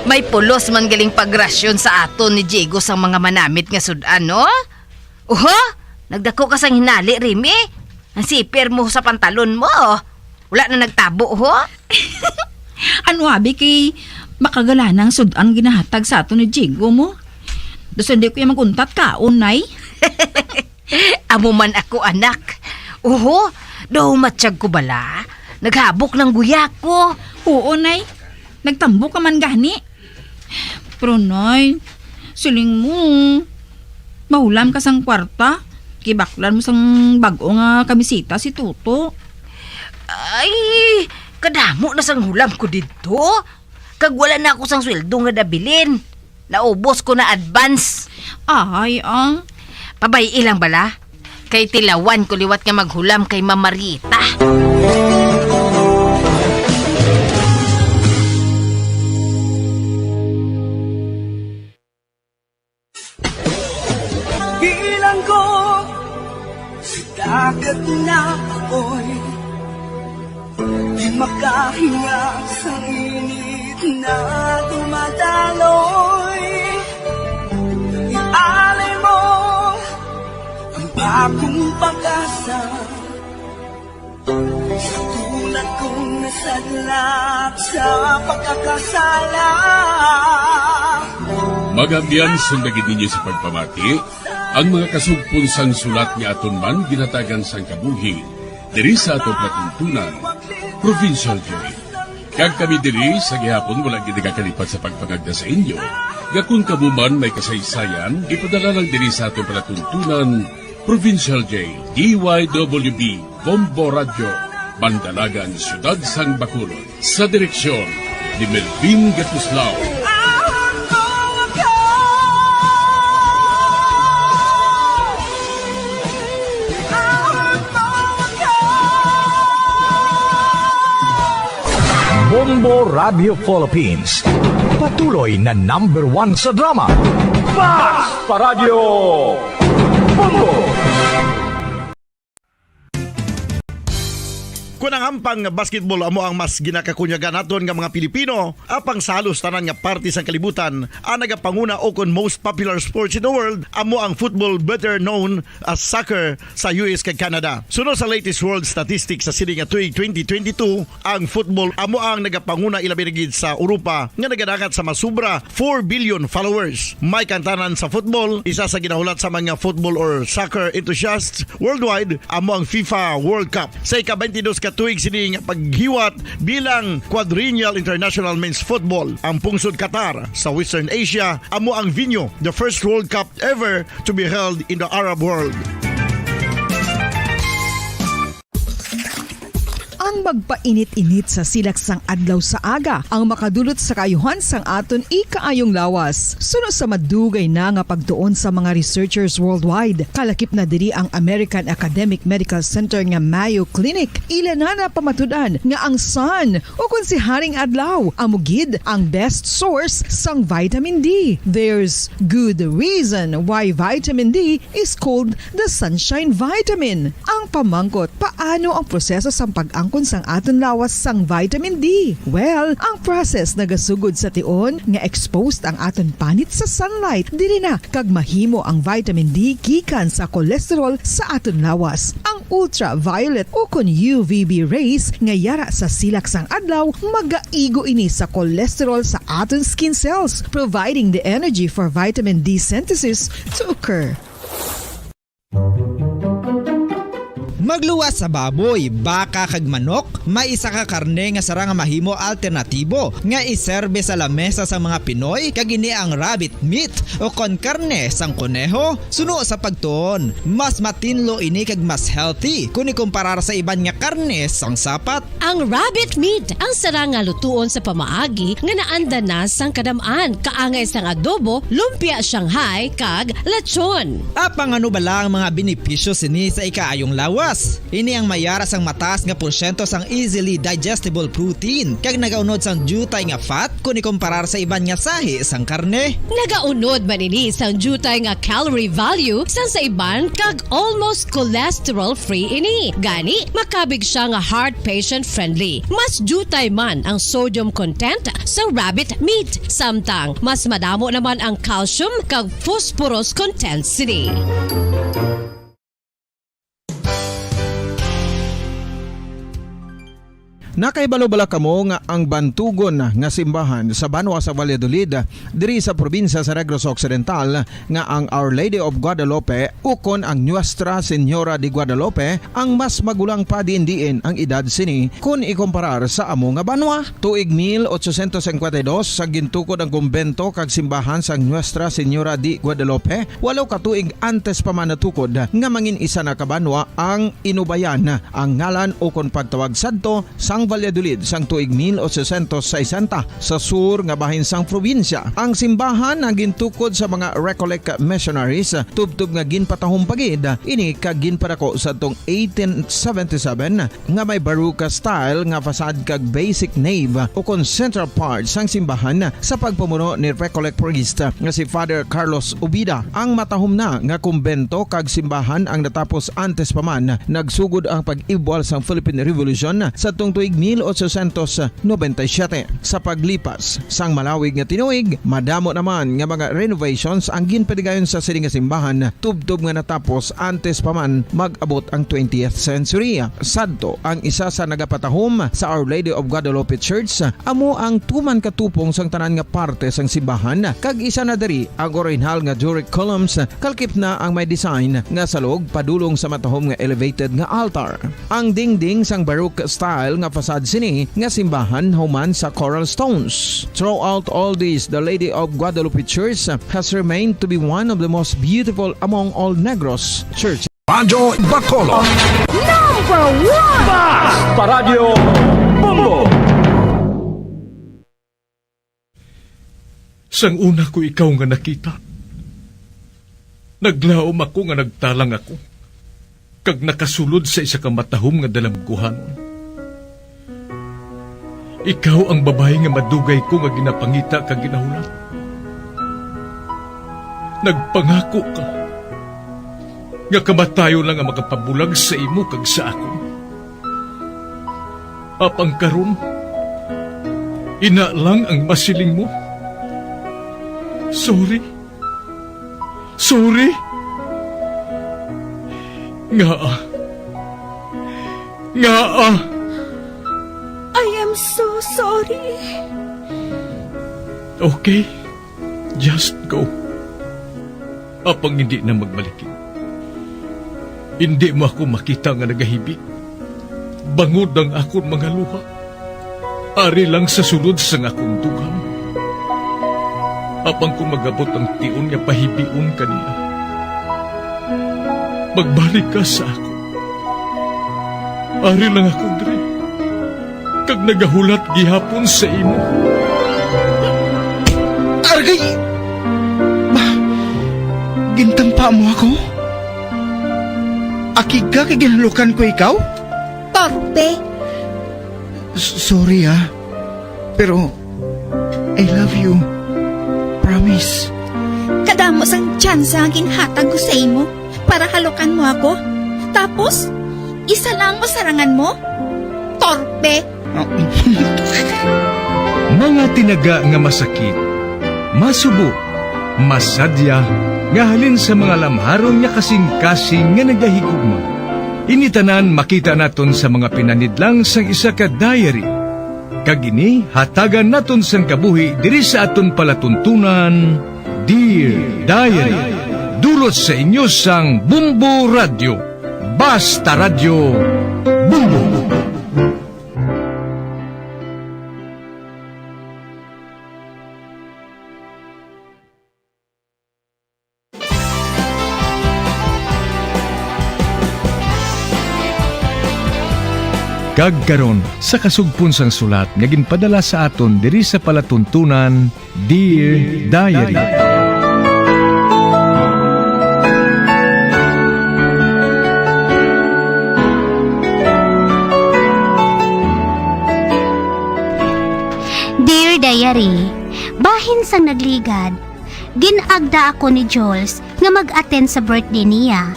May pulos man galing pagrasyon sa aton ni Diego sang mga manamit nga sud-an, no? Oho, nagdako ka sang hinali, Remy. Ang siper mo sa pantalon mo, wala na nagtabo, ho? Ano abi kay makagalanang sud-an ginahatag sa aton ni Diego mo? Daw sa hindi ko yung mag-untat kaon, nay. Amo man ako, anak. Oho, daw matyag ko bala. Naghabok lang guya ko. Oo, nay. Nagtambok ka man gani. Pero, nay, siling mo, mahulam ka sang kwarta. Kibaklan mo sang bag-o nga kamisita si Toto. Ay, kadamo na sang hulam ko didto. Kag wala na ako sang sweldo nga nabilin. Naubos ko na advance. Ay, ang. Pabay-i lang bala. Kay tilawan ko liwat nga maghulam kay Ma'am Marita. Bilang ko sa dagat na apoy, di makahinga sa init na dumadaloy. Ialay mo ang bagong pag-asa. Sa tulad kong nasadlak sa pagkakasala. Magabyan, sunda gid ninyo sa pagpamati ang mga kasugpon sang sulat nga aton man ginhatagan sang kabuhi diri sa aton palatuntunan, Provincial Joy. Kag kami diri sa gihapon wala gid nagakalipat sa pagpangagda sa inyo nga kung kamo man may kasaysayan, ipadala lang diri sa aton palatuntunan, Provincial J, D Y W B, Bombo Radyo, Mandalagan, Siyudad sang Bacolod. Sa direksyon ni Melvin Gatuslao. Bombo Radio Philippines, patuloy na number one sa drama. Mas pa Radyo Bombo! Kun ang hampang nga basketball amo ang mas ginakakunyagan naton nga mga Pilipino, apang sa halos tanan nga parte sang kalibutan, ang nagapanguna o kon most popular sports in the world amo ang football, better known as soccer, sa U S kag Canada. Suno sa latest world statistics sa sini nga tuig twenty twenty-two, ang football amo ang nagapanguna, ilabi na gid sa Europa nga nagadangat sa masubra four billion followers. May kantanan sa football, isa sa ginahulat sa mga football or soccer enthusiasts worldwide, amo ang FIFA World Cup. Sa ika-twenty-dos ka tuig sini nga paghiwat bilang Quadrennial International Men's Football, ang pungsod Qatar sa Western Asia amo ang venue, the first World Cup ever to be held in the Arab world. Ang magpainit-init sa silak sang adlaw sa aga ang makadulot sa kaayuhan sang aton ikaayong lawas. Suno sa madugay na nga pagtuon sa mga researchers worldwide, kalakip na diri ang American Academic Medical Center nga Mayo Clinic. Ila na napamatud-an nga ang sun, o kon si Haring Adlaw, amo gid ang best source sang vitamin D. There's good reason why vitamin D is called the sunshine vitamin. Ang pamangkot, paano ang proseso sang pag-angkon sang aton lawas sang vitamin D? Well, ang process nagasugod sa tion nga exposed ang aton panit sa sunlight. Diri na kag mahimo ang vitamin D gikan sa cholesterol sa aton lawas. Ang ultraviolet o kon U V B rays nga yara sa silak sang adlaw magaigo ini sa cholesterol sa aton skin cells, providing the energy for vitamin D synthesis to occur. Magluwas sa baboy, baka, kag manok, may isa ka karne nga sarang nga mahimo alternatibo nga iserbe sa lamesa sang mga Pinoy, kag ini ang rabbit meat o kon karne sang koneho. Suno sa pagtuon, mas matinlo ini kag mas healthy kon ikumparar sa iban nga karne sang sapat. Ang rabbit meat ang sarang nga lutuon sa pamaagi nga naanda na sang kadam-an, kaangay sang adobo, lumpia Shanghai, kag lechon. Apang ano bala ang mga benepisyo sini sa ikaayong lawas? Ini ang mayara sang mataas nga porsyento sang easily digestible protein, kag nagaunod sang diutay nga fat kon ikumparar sa iban nga sahi sang karne. Nagaunod man ini sang diutay nga calorie value sang sa iban kag almost cholesterol-free ini. Gani, makabig sia nga heart patient-friendly. Mas diutay man ang sodium content sa rabbit meat, samtang mas madamo naman ang calcium kag phosphorus content sini. Nakahibalo bala kamo nga ang bantugon nga simbahan sa banwa sa Valladolid, diri sa probinsya sa Negros Occidental, nga ang Our Lady of Guadalupe ukon ang Nuestra Señora de Guadalupe ang mas magulang pa diin-diin ang edad sini kon ikumparar sa amo nga banwa? Tuig mil ochocientos cincuenta y dos, sa gintukod ang kumbento kag simbahan sang Nuestra Señora de Guadalupe, walo ka tuig antes pa man natukod nga mangin isa na ka banwa ang Inubayan, ang ngalan ukon pagtawag sadto sang Valladolid sang tuig mil ochocientos sesenta sa sur nga bahin sang probinsya. Ang simbahan ang gintukod sa mga Recollect missionaries, tubtob nga ginpatahom pa gid ini kag ginpadako sadtong eighteen seventy-seven, nga may Baroque style nga facade kag basic nave ukon central part sang simbahan sa pagpamuno ni Recollect priest nga si Father Carlos Ubida. Ang matahom na nga kumbento kag simbahan ang natapos antes pa man nagsugod ang pag-ibwal sang Philippine Revolution sadtong tuig mil ochocientos noventa y siete. Sa paglipas sang malawig nga tinuig, madamo naman nga mga renovations ang ginpadigayon sa sini nga simbahan, tubtob nga natapos antes pa man mag-abot ang twentieth century. Sadto, ang isa sa nagapatahom sa Our Lady of Guadalupe Church amo ang tuman ka tupong sang tanan nga parte sang simbahan, kag isa na diri ang orihinal nga Doric columns, kalkip na ang may design nga salog padulong sa matahom nga elevated nga altar. Ang dingding sang Baroque style nga sad sini nga simbahan human sa Coral Stones. Throughout all this, the Lady of Guadalupe Church has remained to be one of the most beautiful among all Negros churches. Radyo Bacolod. Number one! Basta Radyo Bombo! Sang una ko ikaw nga nakita, naglaom ako nga nagtalang ako, kag nakasulod sa isa ka matahom nga dalamguhanon. Ikaw ang babayi nga madugay ko nga ginapangita kag ginahulat. Nagpangako ka nga kamatayon lang ang makapabulag sa imo kag sa akon. Apang karon, ina lang ang masiling mo. Sorry. Sorry. Ngaa? Ngaa? I am so sorry. Okay. Just go. Apang hindi na magbalik. Hindi mo ako makita nga nagahibi, bangod ang akon mga luha. Ari lang sa sulod sang akon dughan. Apang kung mag-abot ang tion nga pahibion ka niya, magbalik ka sa akon. Ari lang ako diri, kag nagahulat gihapon sa imo. Aragay! Ba, gintampa mo ako? Akig ka kay ginhalukan ko ikaw? Torpe! S-, sorry, ah. Pero I love you. Promise. Kadamo sang tsansa nga ginhatag ko sa imo para halukan mo ako. Tapos, isa lang masarangan mo? Torpe! Mga tinaga nga masakit, masubo, masadya, nga halin sa mga lamharon nga kasing-kasing nga nagahigugma. Ini tanan makita naton sa mga pinanidlang sang isa ka diary. Kag ini hatagan naton sang kabuhi diri sa aton palatuntunan, Dear Diary. Dulot sa inyo sang Bombo Radyo. Basta Radyo, Bombo! Kag karon, sa kasugpon sang sulat nga ginpadala sa aton diri sa palatuntunan, Dear Diary. Dear Diary, bahin sang nagligad, gin-agda ako ni Jules nga mag-attend sa birthday niya.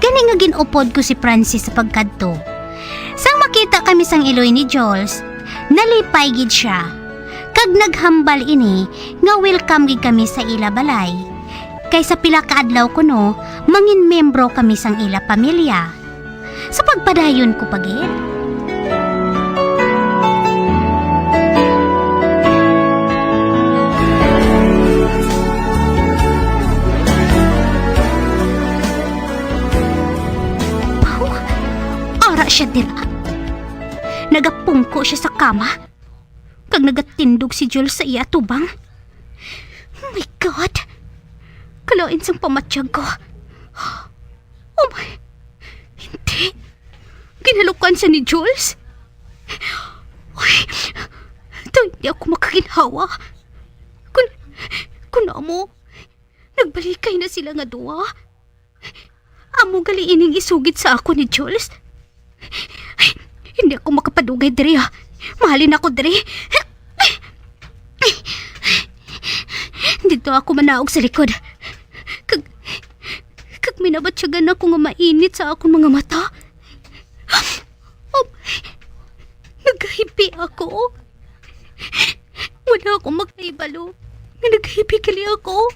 Gani nga gin-upod ko si Francis sa pagkadto. Sang makita kami sang iloy ni Jules, nalipay gid sia, kag naghambal ini nga welcome gid kami sa ila balay, kay sa pila ka adlaw kuno mangin miyembro kami sang ila pamilya. Sa pagpadayon ko pa gid. Paw, ara sia dira. Nagapungko sia sa kama. Kag nagatindog si Jules sa iya atubang. Oh my God! Kalain sang pamatyag ko. Oh my... Hindi. Ginalukan siya ni Jules. Uy, daw hindi ako makaginhawa. Kun, kun amo, nagbalikay na sila nga duha. Amo gali ining isugid sa akon ni Jules. Ay, hindi ako makapadugay diri, ah. Mahalin ako diri. Dito ako manaog sa likod. Kag, kag may nabatyagan ako nga mainit sa akon mga mata. Oh, nagkahipi ako. Wala ako makahibalo nga nagkahipi gali ako.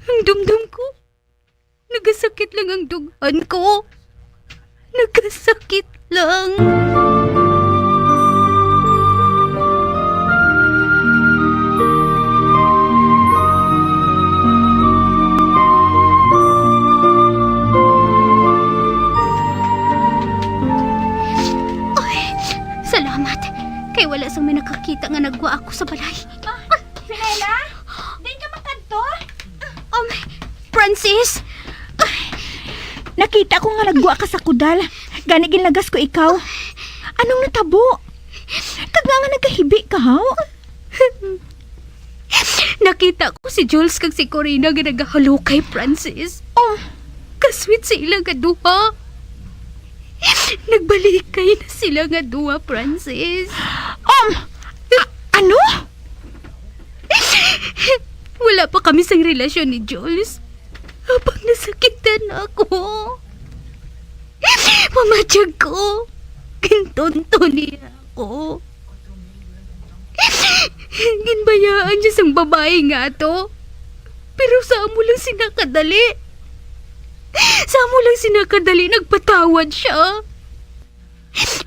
Ang dumdum ko, nagasakit lang ang dughan ko. Nagasakit lang. Nakakita nga nagwa ako sa balay. Ah, Fenella? Di ka makadto? Um, Francis? Nakita ko nga nagwa ka sa kudal. Gani ginlagas ko ikaw. Anong natabo? Kag nga nga nagkahibi ka, haw? Nakita ko si Jules kag si Corina nga nagahalukay, Francis. Oh. Kasweet sa ila nga duha. Nagbalikay na sila nga duha, Francis. Um, a- ano? Wala pa kami sang relasyon ni Jules. Apang nasakitan ako. Mamatyag ko. Gintunto niya ako. Ginbayaan niya sang babayi nga ato. Pero sa amo lang sina kadali. Sa amo lang sina kadali nagpatawad siya.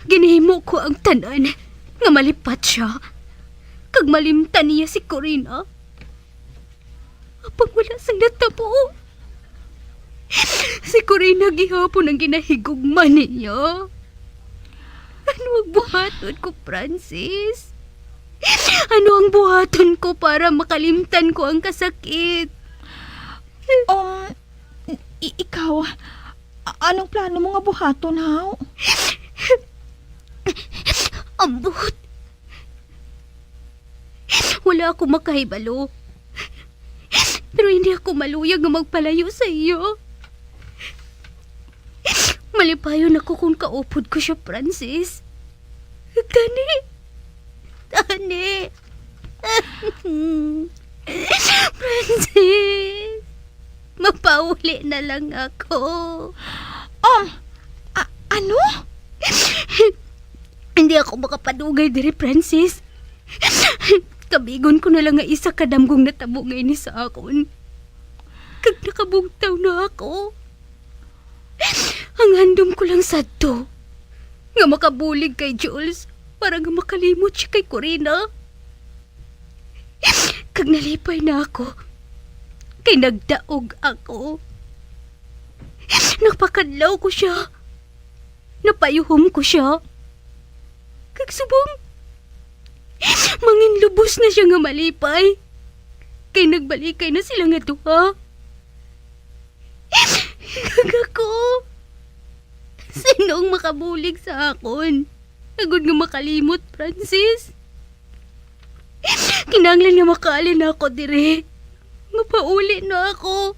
Ginhimo ko ang tanan nga malipat siya. Kag malimtan niya si Corina. Apang wala sang natabo. Si Corina gihapon ang ginahigugma niya. Ano ang buhaton ko, Francis? Ano ang buhaton ko para makalimtan ko ang kasakit? Um, i- ikaw, a- anong plano mo nga buhaton, haw? Ambot. Wala ako makahibalo. Pero hindi ako maluyag nga magpalayo sa iyo. Malipayon ako kung kaupod ko siya, Francis. Gani. Gani. Francis, mapauli na lang ako. Um, a- ano? Hindi ako makapadugay diri, Francis. Kabigon ko na lang nga isa ka damgong natabo nga ini sa akon. Kag nakabugtaw na ako. Ang handom ko lang sadto nga makabulig kay Jules para nga makalimot siya kay Corina. Kag nalipay na ako kay nagdaog ako. Napakadlaw ko siya. Napayuhom ko siya. Kag subong, manginlubos na siya nga malipay. Kay nagbalikay na sila nga duha. Kag ako, sino ang makabulig sa akon? Agod nga makalimot, Francis. Kinahanglan nga makaali na ako diri. Mapauli na ako.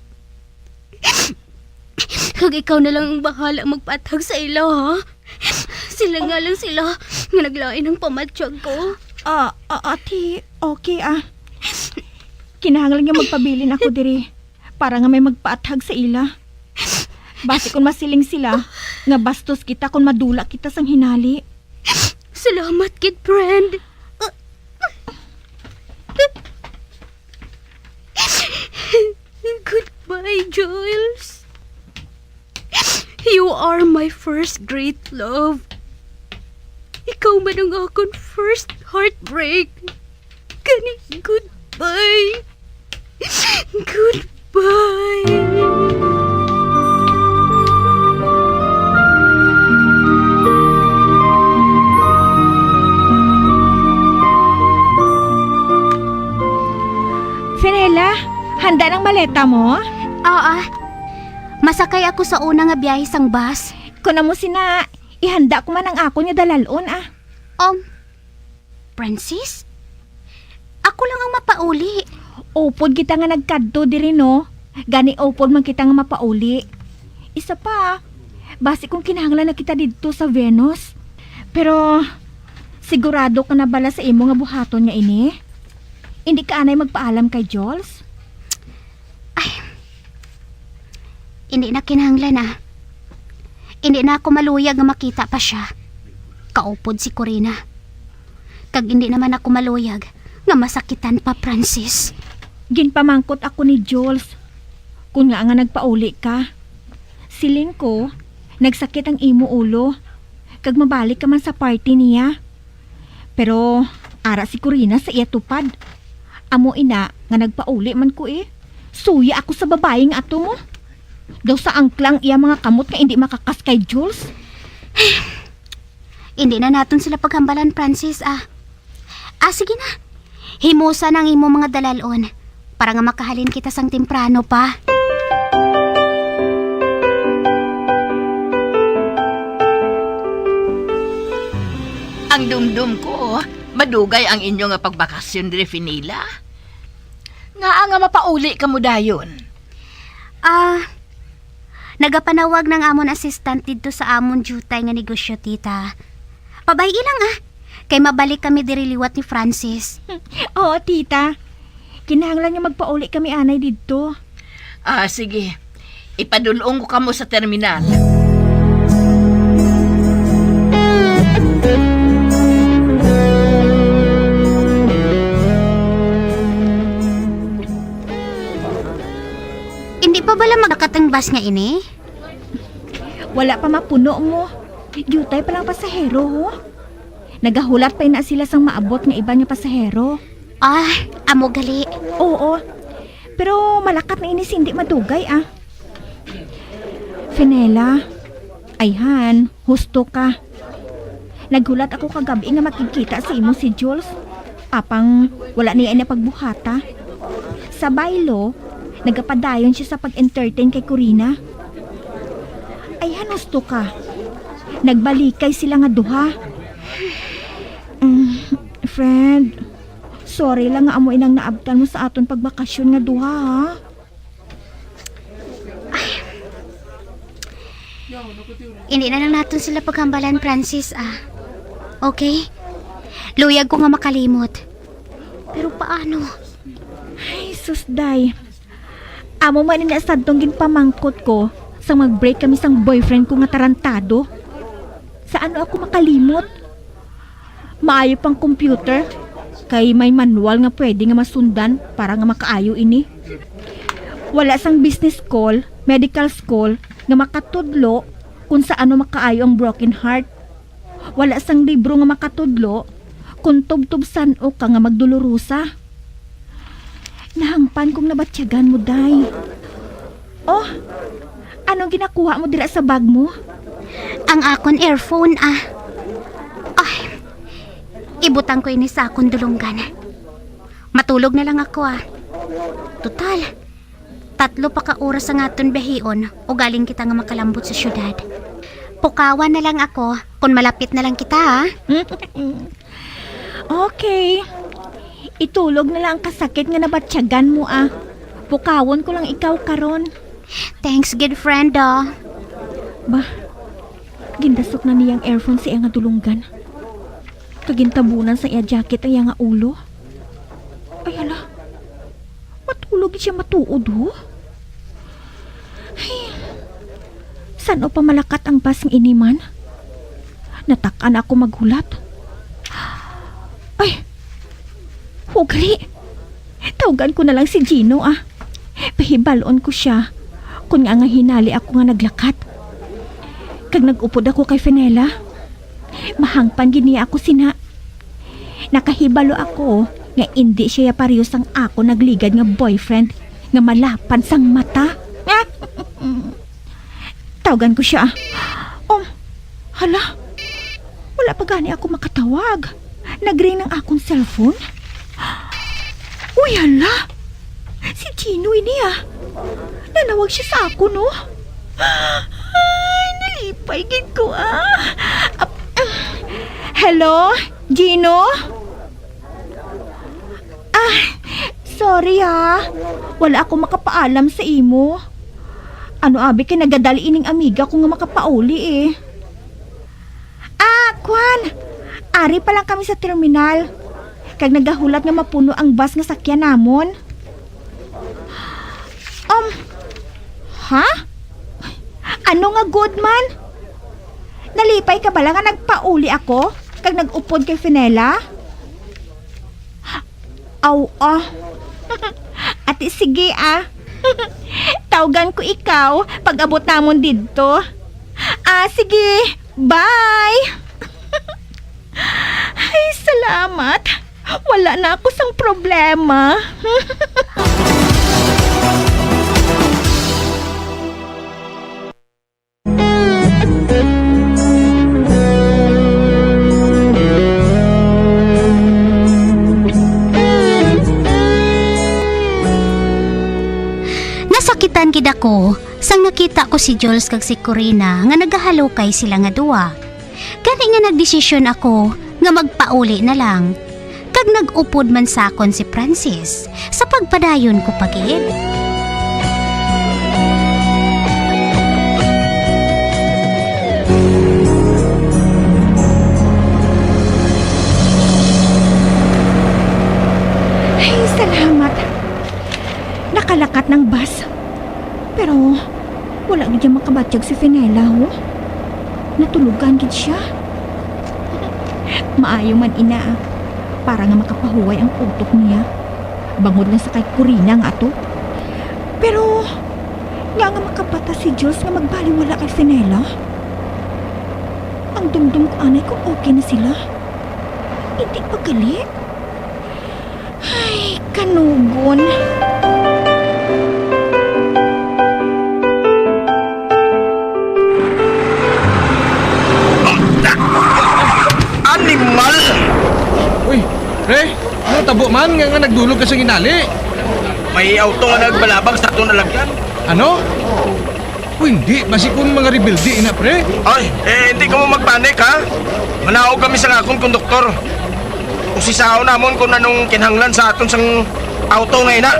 Kag ikaw na lang ang bahala magpaathag sa ila, ha? Sila nga lang sila nga naglain ang pamatyag ko. Ah, ah, ate, okay, ah. Kinahanglan nga magpabilin ako diri para nga may magpaathag sa ila. Basi kung masiling sila nga bastos kita kung madula kita sang hinali. Salamat gid, friend. Goodbye, Jules. You are my first great love. Ikaw man ang akon first heartbreak. Gani, goodbye. Goodbye. Fenella, handa ang maleta mo? Oo. Masakay ako sa una nga biyahe sang bus. Kon amo sina, ihanda ko man ang akon nga dalal-on, ah. Um, Francis? Ako lang ang mapauli. Upod kita nga nagkadto diri, no? Gani upod man kita nga mapauli. Isa pa, basi kung kinahanglan na kita didto sa Venus. Pero, sigurado ka na bala sa imo nga buhaton nga ini? Indi ka anay magpaalam kay Jules? Ay, hindi na kinahanglan, ah. Hindi na ako maluyag nga makita pa siya. Kaupod si Corina. Kag hindi naman ako maluyag nga masakitan pa, Francis. Ginpamangkot ako ni Jules kung ngaa nga nagpauli ka. Siling ko, nagsakit ang imo ulo, kag mabalik ka man sa party niya. Pero ara si Corina sa iya tupad. Amo ina nga nagpauli man ko, eh. Suya ako sa babayi nga ato mo. Daw sa angklang iya mga kamot nga indi makakas kay Jules. Indi na naton sila paghambalan, Francis, ah. Ah, sige na. Himusa na ang imo mga dalalon para nga makahalin kita sang temprano pa. Ang dumdum ko, madugay ang inyo nga pagbakasyon diri, Fenella. Ngaa nga mapauli kamo dayon? Ah, nagapanawag na ang amon assistant didto sa amon diutay nga negosyo, tita. Pabay-i lang, ah, kay mabalik kami diri liwat ni Francis. Oo, tita. Kinahanglan nga magpauli kami anay didto. Ah, sige. Ipadul-ong ko kamo sa terminal. Hindi pa bala magkatang bus nga ini? Wala pa mapuno mo. Diutay pa lang pasahero, ho. Nagahulat pa na sila sang maabot nga iban nga pasahero. Ah, amo gali. Oo. Pero malakat na ini, hindi madugay, ah. Fenella, ayhan, husto ka. Naghulat ako kagab-i nga makigkita sa imo si Jules. Apang wala niya ina pagbuhata. Sa baylo, nagapadayon siya sa pag-entertain kay Corina. Ayhan, husto ka. Nagbalikay sila nga duha. Mm, friend, sorry lang nga amo inang naabtan mo sa aton pagbakasyon nga duha, ha? Hindi na lang naton sila paghambalan, Francis, ah. Okay? Luyag ko nga makalimot. Pero paano? Ay, sus, day. Amo man ini sadtong ginpamangkot ko sang mag-break kami sang boyfriend ko nga tarantado. Sa ano ako makalimot? Maayo pang computer, kay may manual nga pwede nga masundan para nga makaayo ini. Wala sang business school, medical school nga makatudlo kung sa ano makaayo ang broken heart. Wala sang libro nga makatudlo kung tubtob san-o ka nga magdolorosa. Nahangpan kong nabatyagan mo, day. Oh, anong ginakuha mo dira sa bag mo? Ang akon earphone, ah. Ay, ibutang ko ini sa akon dulonggan. Matulog na lang ako, ah. Total, tatlo pa ka oras ang aton biyahion, ugaling kita nga makalambot sa syudad. Pukawan na lang ako, kung malapit na lang kita, ah. Okay. Itulog na lang ang kasakit nga nabatyagan mo, ah. Pukawon ko lang ikaw karon. Thanks, good friend, ah. Bah, gindasok na niya ang earphone sa iya nga dulonggan. Kag gintabunan sa iya jacket ang iya nga ulo. Ay, hala. Matulog siya matuod, ho. Ay, san-o pa malakat ang bus nga ini man? Natak-an ako maghulat. Ay, hugri. Tawgan ko na lang si Gino, ah. Pahibalon ko siya kung nga nga hinali ako nga naglakat. Kag nag-upod ako kay Fenella. Mahangpan gid niya ako sina. Nakahibalo ako nga indi siya pareho sang ako nagligad nga boyfriend nga malapad sang mata. Tawgan ko siya. Oh, hala. Wala pa gani ako makatawag. Nagring ang akong cellphone. Uy, hala. Si Gino ini, ah. Nanawag siya sa ako, no? Ay, nalipay gid ko, ah. Ap-, hello, Gino? Ah, sorry, ha. Wala ako makapaalam sa imo. Ano abi kay nagadali ining amiga ko nga makapauli, eh. Ah, kwan. Ari pa lang kami sa terminal. Kag nagahulat nga mapuno ang bus nga sakyan namon. Um, ha? Ano nga good man? Nalipay ka bala nga nagpauli ako kag nag-upod kay Fenella? Aw, ah. Ati, sige, ah. Tawgan ko ikaw pag-abot namon didto. Ah, sige. Bye! Ay, salamat. Wala na ako sang problema. Ako, sang nakita ko si Jules kag si Corina nga nagahalukay sila nga duwa. Gani nga nagdesisyon ako nga magpauli na lang. Kag nag-upod man sa akon si Francis sa pagpadayon ko pa gid. Ay, salamat. Nakalakat ng bus. Pero wala gid niya makabatyag si Fenella, ho. Natulugan gid siya. Maayo man ina, para nga makapahuway ang utok niya. Bangod lang sa kay Corina nga ato. Pero, nga nga makapata si Jules nga magbaliwala kay Fenella? Ang dumdum ko anay kung okay na sila. Hindi pa gali. Ay, kanugon. Animal! Uy, pre, ano tabo man nga, nga nagdulog ka sa ginali? May auto nga nagbalabag sa atong lalagyan. Ano? Uy, hindi. Basi kung mga rebelde, ina, pre. Ay, eh, hindi ka mo magpanik, ha? Manaog kami sa akon konduktor. Usisaon namon kung anong kinahanglan sa aton sang auto nga ina.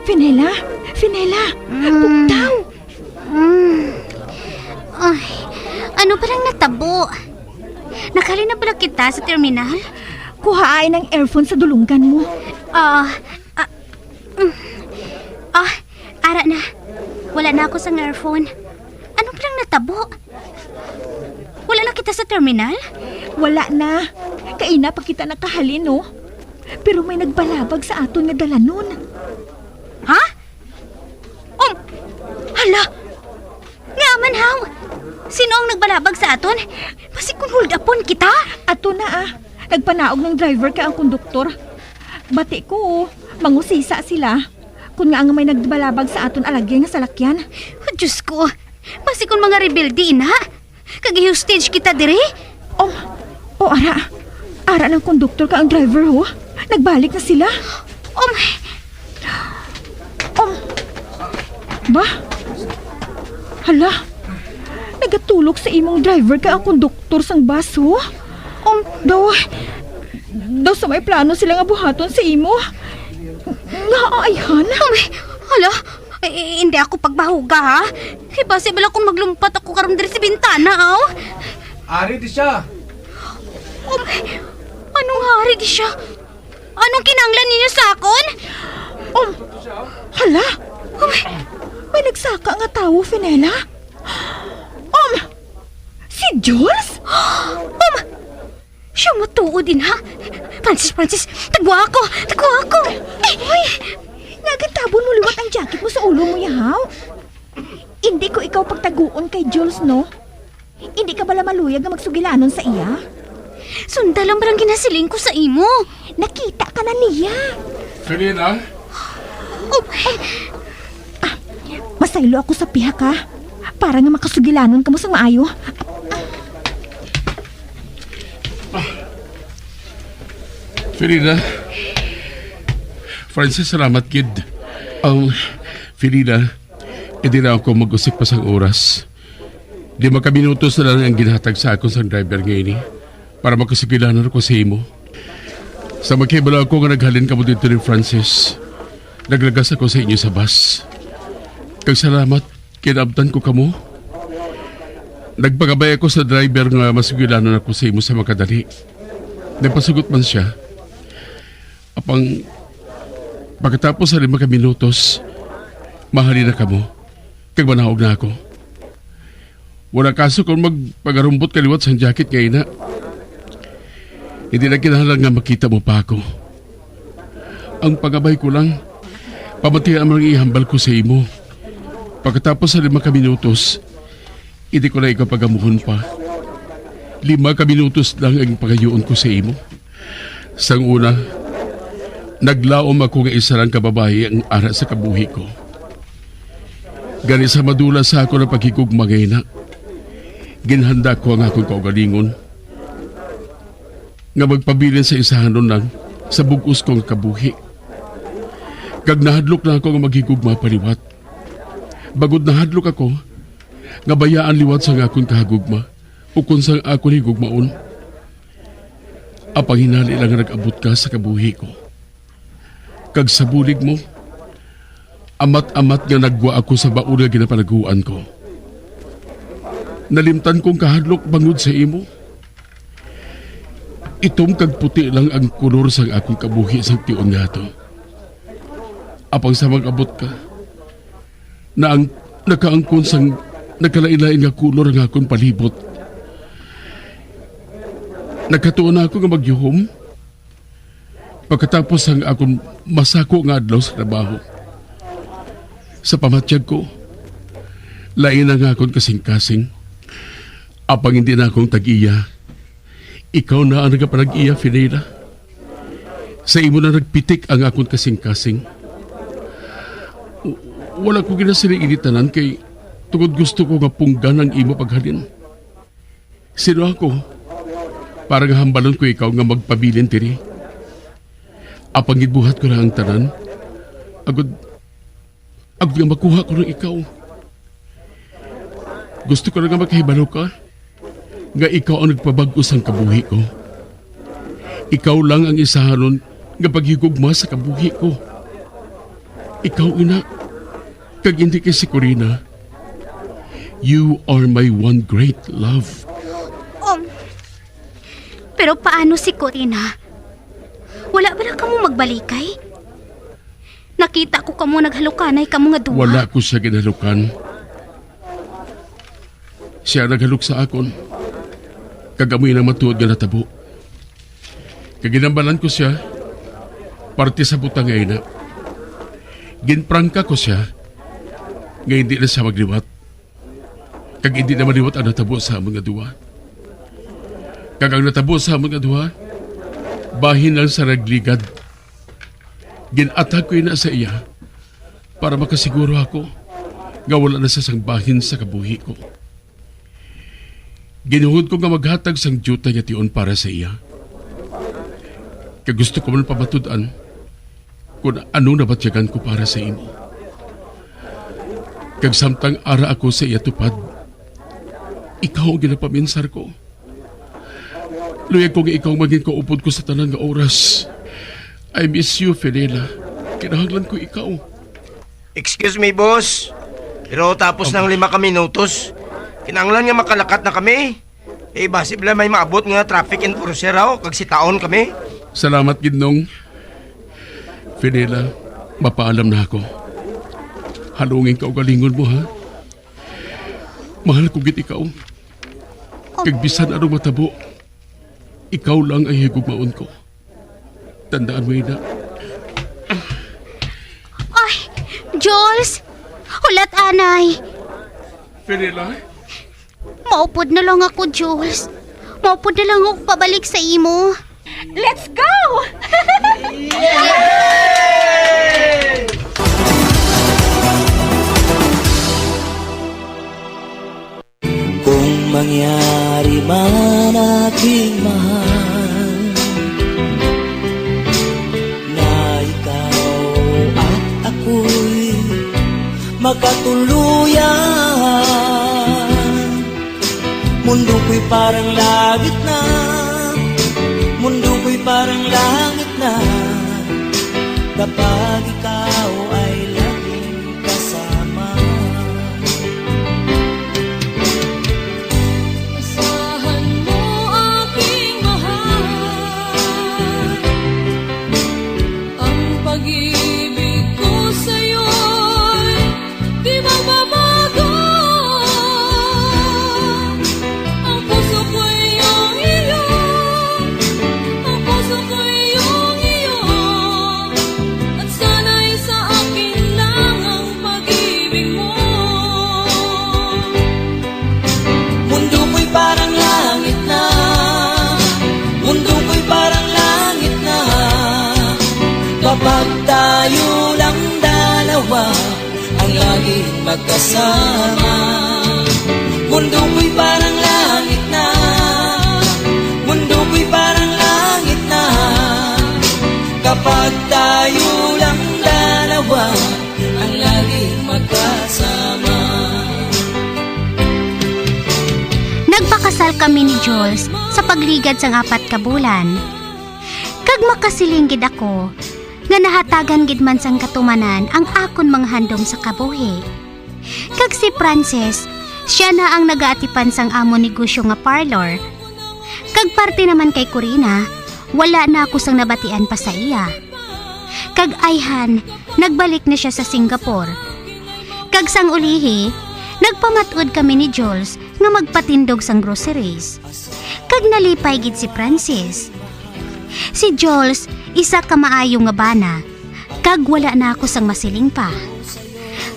Fenella, Fenella, bugtaw. Mm. Ay, ano ba nang natabo? Nakali na pala kita sa terminal? Kuhain ang earphone sa dulunggan mo. Ah, ah, mm. Ah, ara na. Wala na ako sa earphone. Ano palang natabo? Wala na kita sa terminal? Wala na. Kaina pa kita nakahalin, no? Pero may nagbalabag sa aton nga dalanon. Ha? Um, hala! Nga man, haw? Sino ang nagbalabag sa aton? Basi kung hold upon kita? Ato na, ah. Nagpanaog ng driver kay ang konduktor. Bati ko, mangusisa sila. Kung nga nga may nagbalabag sa aton alagyan nga salakyan. Oh, Diyos ko, basi kung mga rebelde ina. Kag i-hostage kita diri? Oh, oh, ara. Ara ng konduktor kag ang driver, ho. Nagbalik na sila. Oh, my. Um, ba? Hala, nagatulog sa imong driver kag ang konduktor sang bus, ho? Um, daw, daw sa may plano sila nga buhaton sa imo. Nga, ayhan? Um, hala, eh, hindi ako pagbahuga, ha? Kay basi bala kung maglumpat ako karon diri sa bintana, aw. Ari di siya. Um, anong hari di siya? Anong kinahanglan ninyo sa akon? Um, hala! May nagsaka nga tawo, Fenella. Um, si Jules? Um, siya matuod din, ha? Francis, Francis, tagwa ako! Tagwa ako! Uy! Nagantabon mo liwat ang jacket mo sa ulo mo, yahaw. Hindi ko ikaw pagtaguon kay Jules, no? Hindi ka bala maluyag nga magsugilanon sa iya? Sunda lang barang ginasiling ko sa imo. Nakita ka na niya. Felina? Oh, ay, Masaylo ako sa pihak, ha? Para nga makasugilanon kamo sang maayo. Felina? Francis, salamat gid. Ang, Felina, hindi na ako mag-usik pa sang oras. Lima ka minutos na lang ang ginhatag sa akon sang driver nga ini para makasugilanon ako sa imo. Sa makahibalo ako nga naghalin kamo didto ni Francis, naglagas ako sa inyo sa bus. Kag salamat, kay naabtan ko kamo. Nagpangabay ako sa driver nga masugilanon ako sa imo sa makadali. Nagpasugot man sia. Apang, pagkatapos sa lima ka minutos, mahalin na kamo, kag manaog na ako. Wala kaso kon magpagarumbot ka liwat sang jacket nga ina. Hindi na kinahanglan nga makita mo pa ako. Ang pangabay ko lang, pamatian mo ang ihambal ko sa imo. Pagkatapos sa lima ka minutos, hindi ko na ikaw pagamuhon pa. Lima ka minutos lang ang pagayuon ko sa imo. Sang una, naglaom ako nga isa lang ka babayi ang ara sa kabuhi ko. Gani sa madula sa ako na paghigugma nga ina, ginhanda ko ang akong kaugalingon nga magpabilin sa isahanon lang sa bug-os ko nga kabuhi. Kag nahadlok na ako nga maghigugma pa liwat. Bangod nahadlok ako nga bayaan liwat sang akon kahagugma ukon sang akon higugmaon. Apang hinali lang nga nag-abot ka sa kabuhi ko. Kag sa bulig mo, amat-amat nga naggwa ako sa baon nga ginapalaguan ko. Nalimtan kong kahadlok bangod sa imo. Itom kag puti lang ang kolor sang akong kabuhi sang tion nga ato. Apang sa mag-abot ka, na ang nakaangkon sang nagkalain-lain nga kolor ang akon palibot. Nagkatuon na ako nga magyuhom pagkatapos sang akon masako nga adlaw sa trabaho. Sa pamatyag ko, lain ang akon kasing-kasing. Apang hindi na akong tag-iya. Ikaw na ang nagapanag-iya, Fidela. Sa imo na nagpitik ang akon kasing-kasing. W-, wala ko ginasiling ini tanan kay tungod gusto ko nga punggan ang imo paghalin. Sino ako para nga hambalon ko ikaw nga magpabilin diri? Apang ginbuhat ko na ang tanan, agod, agod nga makuha ko na ikaw. Gusto ko na nga makahibalo ka nga ikaw ang nagpabag-o sang kabuhi ko. Ikaw lang ang isahanon nga paghigugma sa kabuhi ko. Ikaw ina, kag hindi kay si Corina. You are my one great love. Um, pero paano si Corina? Wala ba na kamo magbalikay? Nakita ko kamo naghalukanay kamo nga duha. Wala ko siya ginalukan. Siya naghalok sa akon, kag amo ina ang matuod nga natabo. Kag ginhambalan ko sia parte sa butang nga ina. Ginprangka ko sia nga hindi na sia magliwat, kag hindi na maliwat ang natabo sa amon nga duha. Kag ang natabo sa amon nga duha, bahin lang sa nagligad. Gin-atag ko ina sa iya para makasiguro ako nga wala na sia sang bahin sa kabuhi ko. Ginhungod ko nga maghatag sang diutay nga tion para sa iya. Kay gusto ko man pamatud-an kon ano nabatyagan ko para sa imo. Kag samtang ara ako sa iya tupad, ikaw ang ginapaminsar ko. Luyag ko nga ikaw magin kaupod ko sa tanan nga oras. I miss you, Fidela. Kinahanglan ko ikaw. Excuse me, boss. Pero tapos nang lima ka minutos, kinahanglan nga makalakat na kami. Eh, basi bala may maabot nga traffic enforcer raw, kag sitaon kami. Salamat, Gidnong. Fidela, mapaalam na ako. Halungi ang kaugalingon mo, ha? Mahal ko gid ikaw. Kag bisan anong matabo, ikaw lang ang higugmaon ko. Tandaan mo ina. Ay, Jules! Hulat anay! Fidela? Maupod na lang ako, Jules. Maupod na lang ako pabalik sa imo. Let's go! Kung mangyari man, aking mahal, na ikaw at ako'y magkatuluyan, mundo ko'y parang langit na, mundo ko'y parang langit na, kapag ikaw ay laging kasama. Asahan mo, aking mahal, ang pag-ibig ko sa'yo'y di magbabago. Ang puso ko'y iyong iyo, ang puso ko'y iyong iyo, at sana'y sa akin lang ang pag-ibig mo. Mundo ko'y parang langit na, mundo ko'y parang langit na, kapag tayo lang dalawa ang laging magkasama. Mundo ko'y parang langit na, mundo ko'y parang langit na, kami ni Jules sa pagligad sang apat ka bulan. Kag makasiling gid ako nga nahatagan gid man sang katumanan ang akon mga handom sa kabuhi. Kag si Francis, sia na ang nagaatipan sang amon negosyo nga parlor. Kag parte naman kay Corina, wala na ako sang nabatian pa sa iya. Kag ayhan, nagbalik na sia sa Singapore. Kag sang ulihi, nagpamat-od kami ni Jules nga magpatindog sang groceries. Kag nalipay gid si Francis. Si Jules, isa ka maayo nga bana, kag wala na ako sang masiling pa.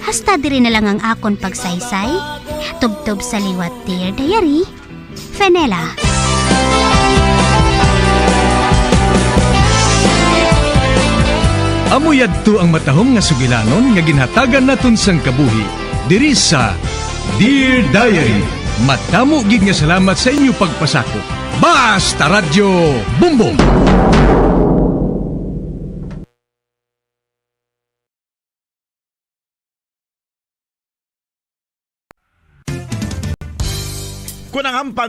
Hasta diri na lang ang akon pagsaysay, tubtob sa liwat, Dear Diary, Fenella. Amo yadto ang matahom nga sugilanon nga ginhatagan naton sang kabuhi diri sa Dear Diary. Madamo gid nga salamat sa inyo pagpasakop. Basta Radyo Bumbong! Kun ang ampang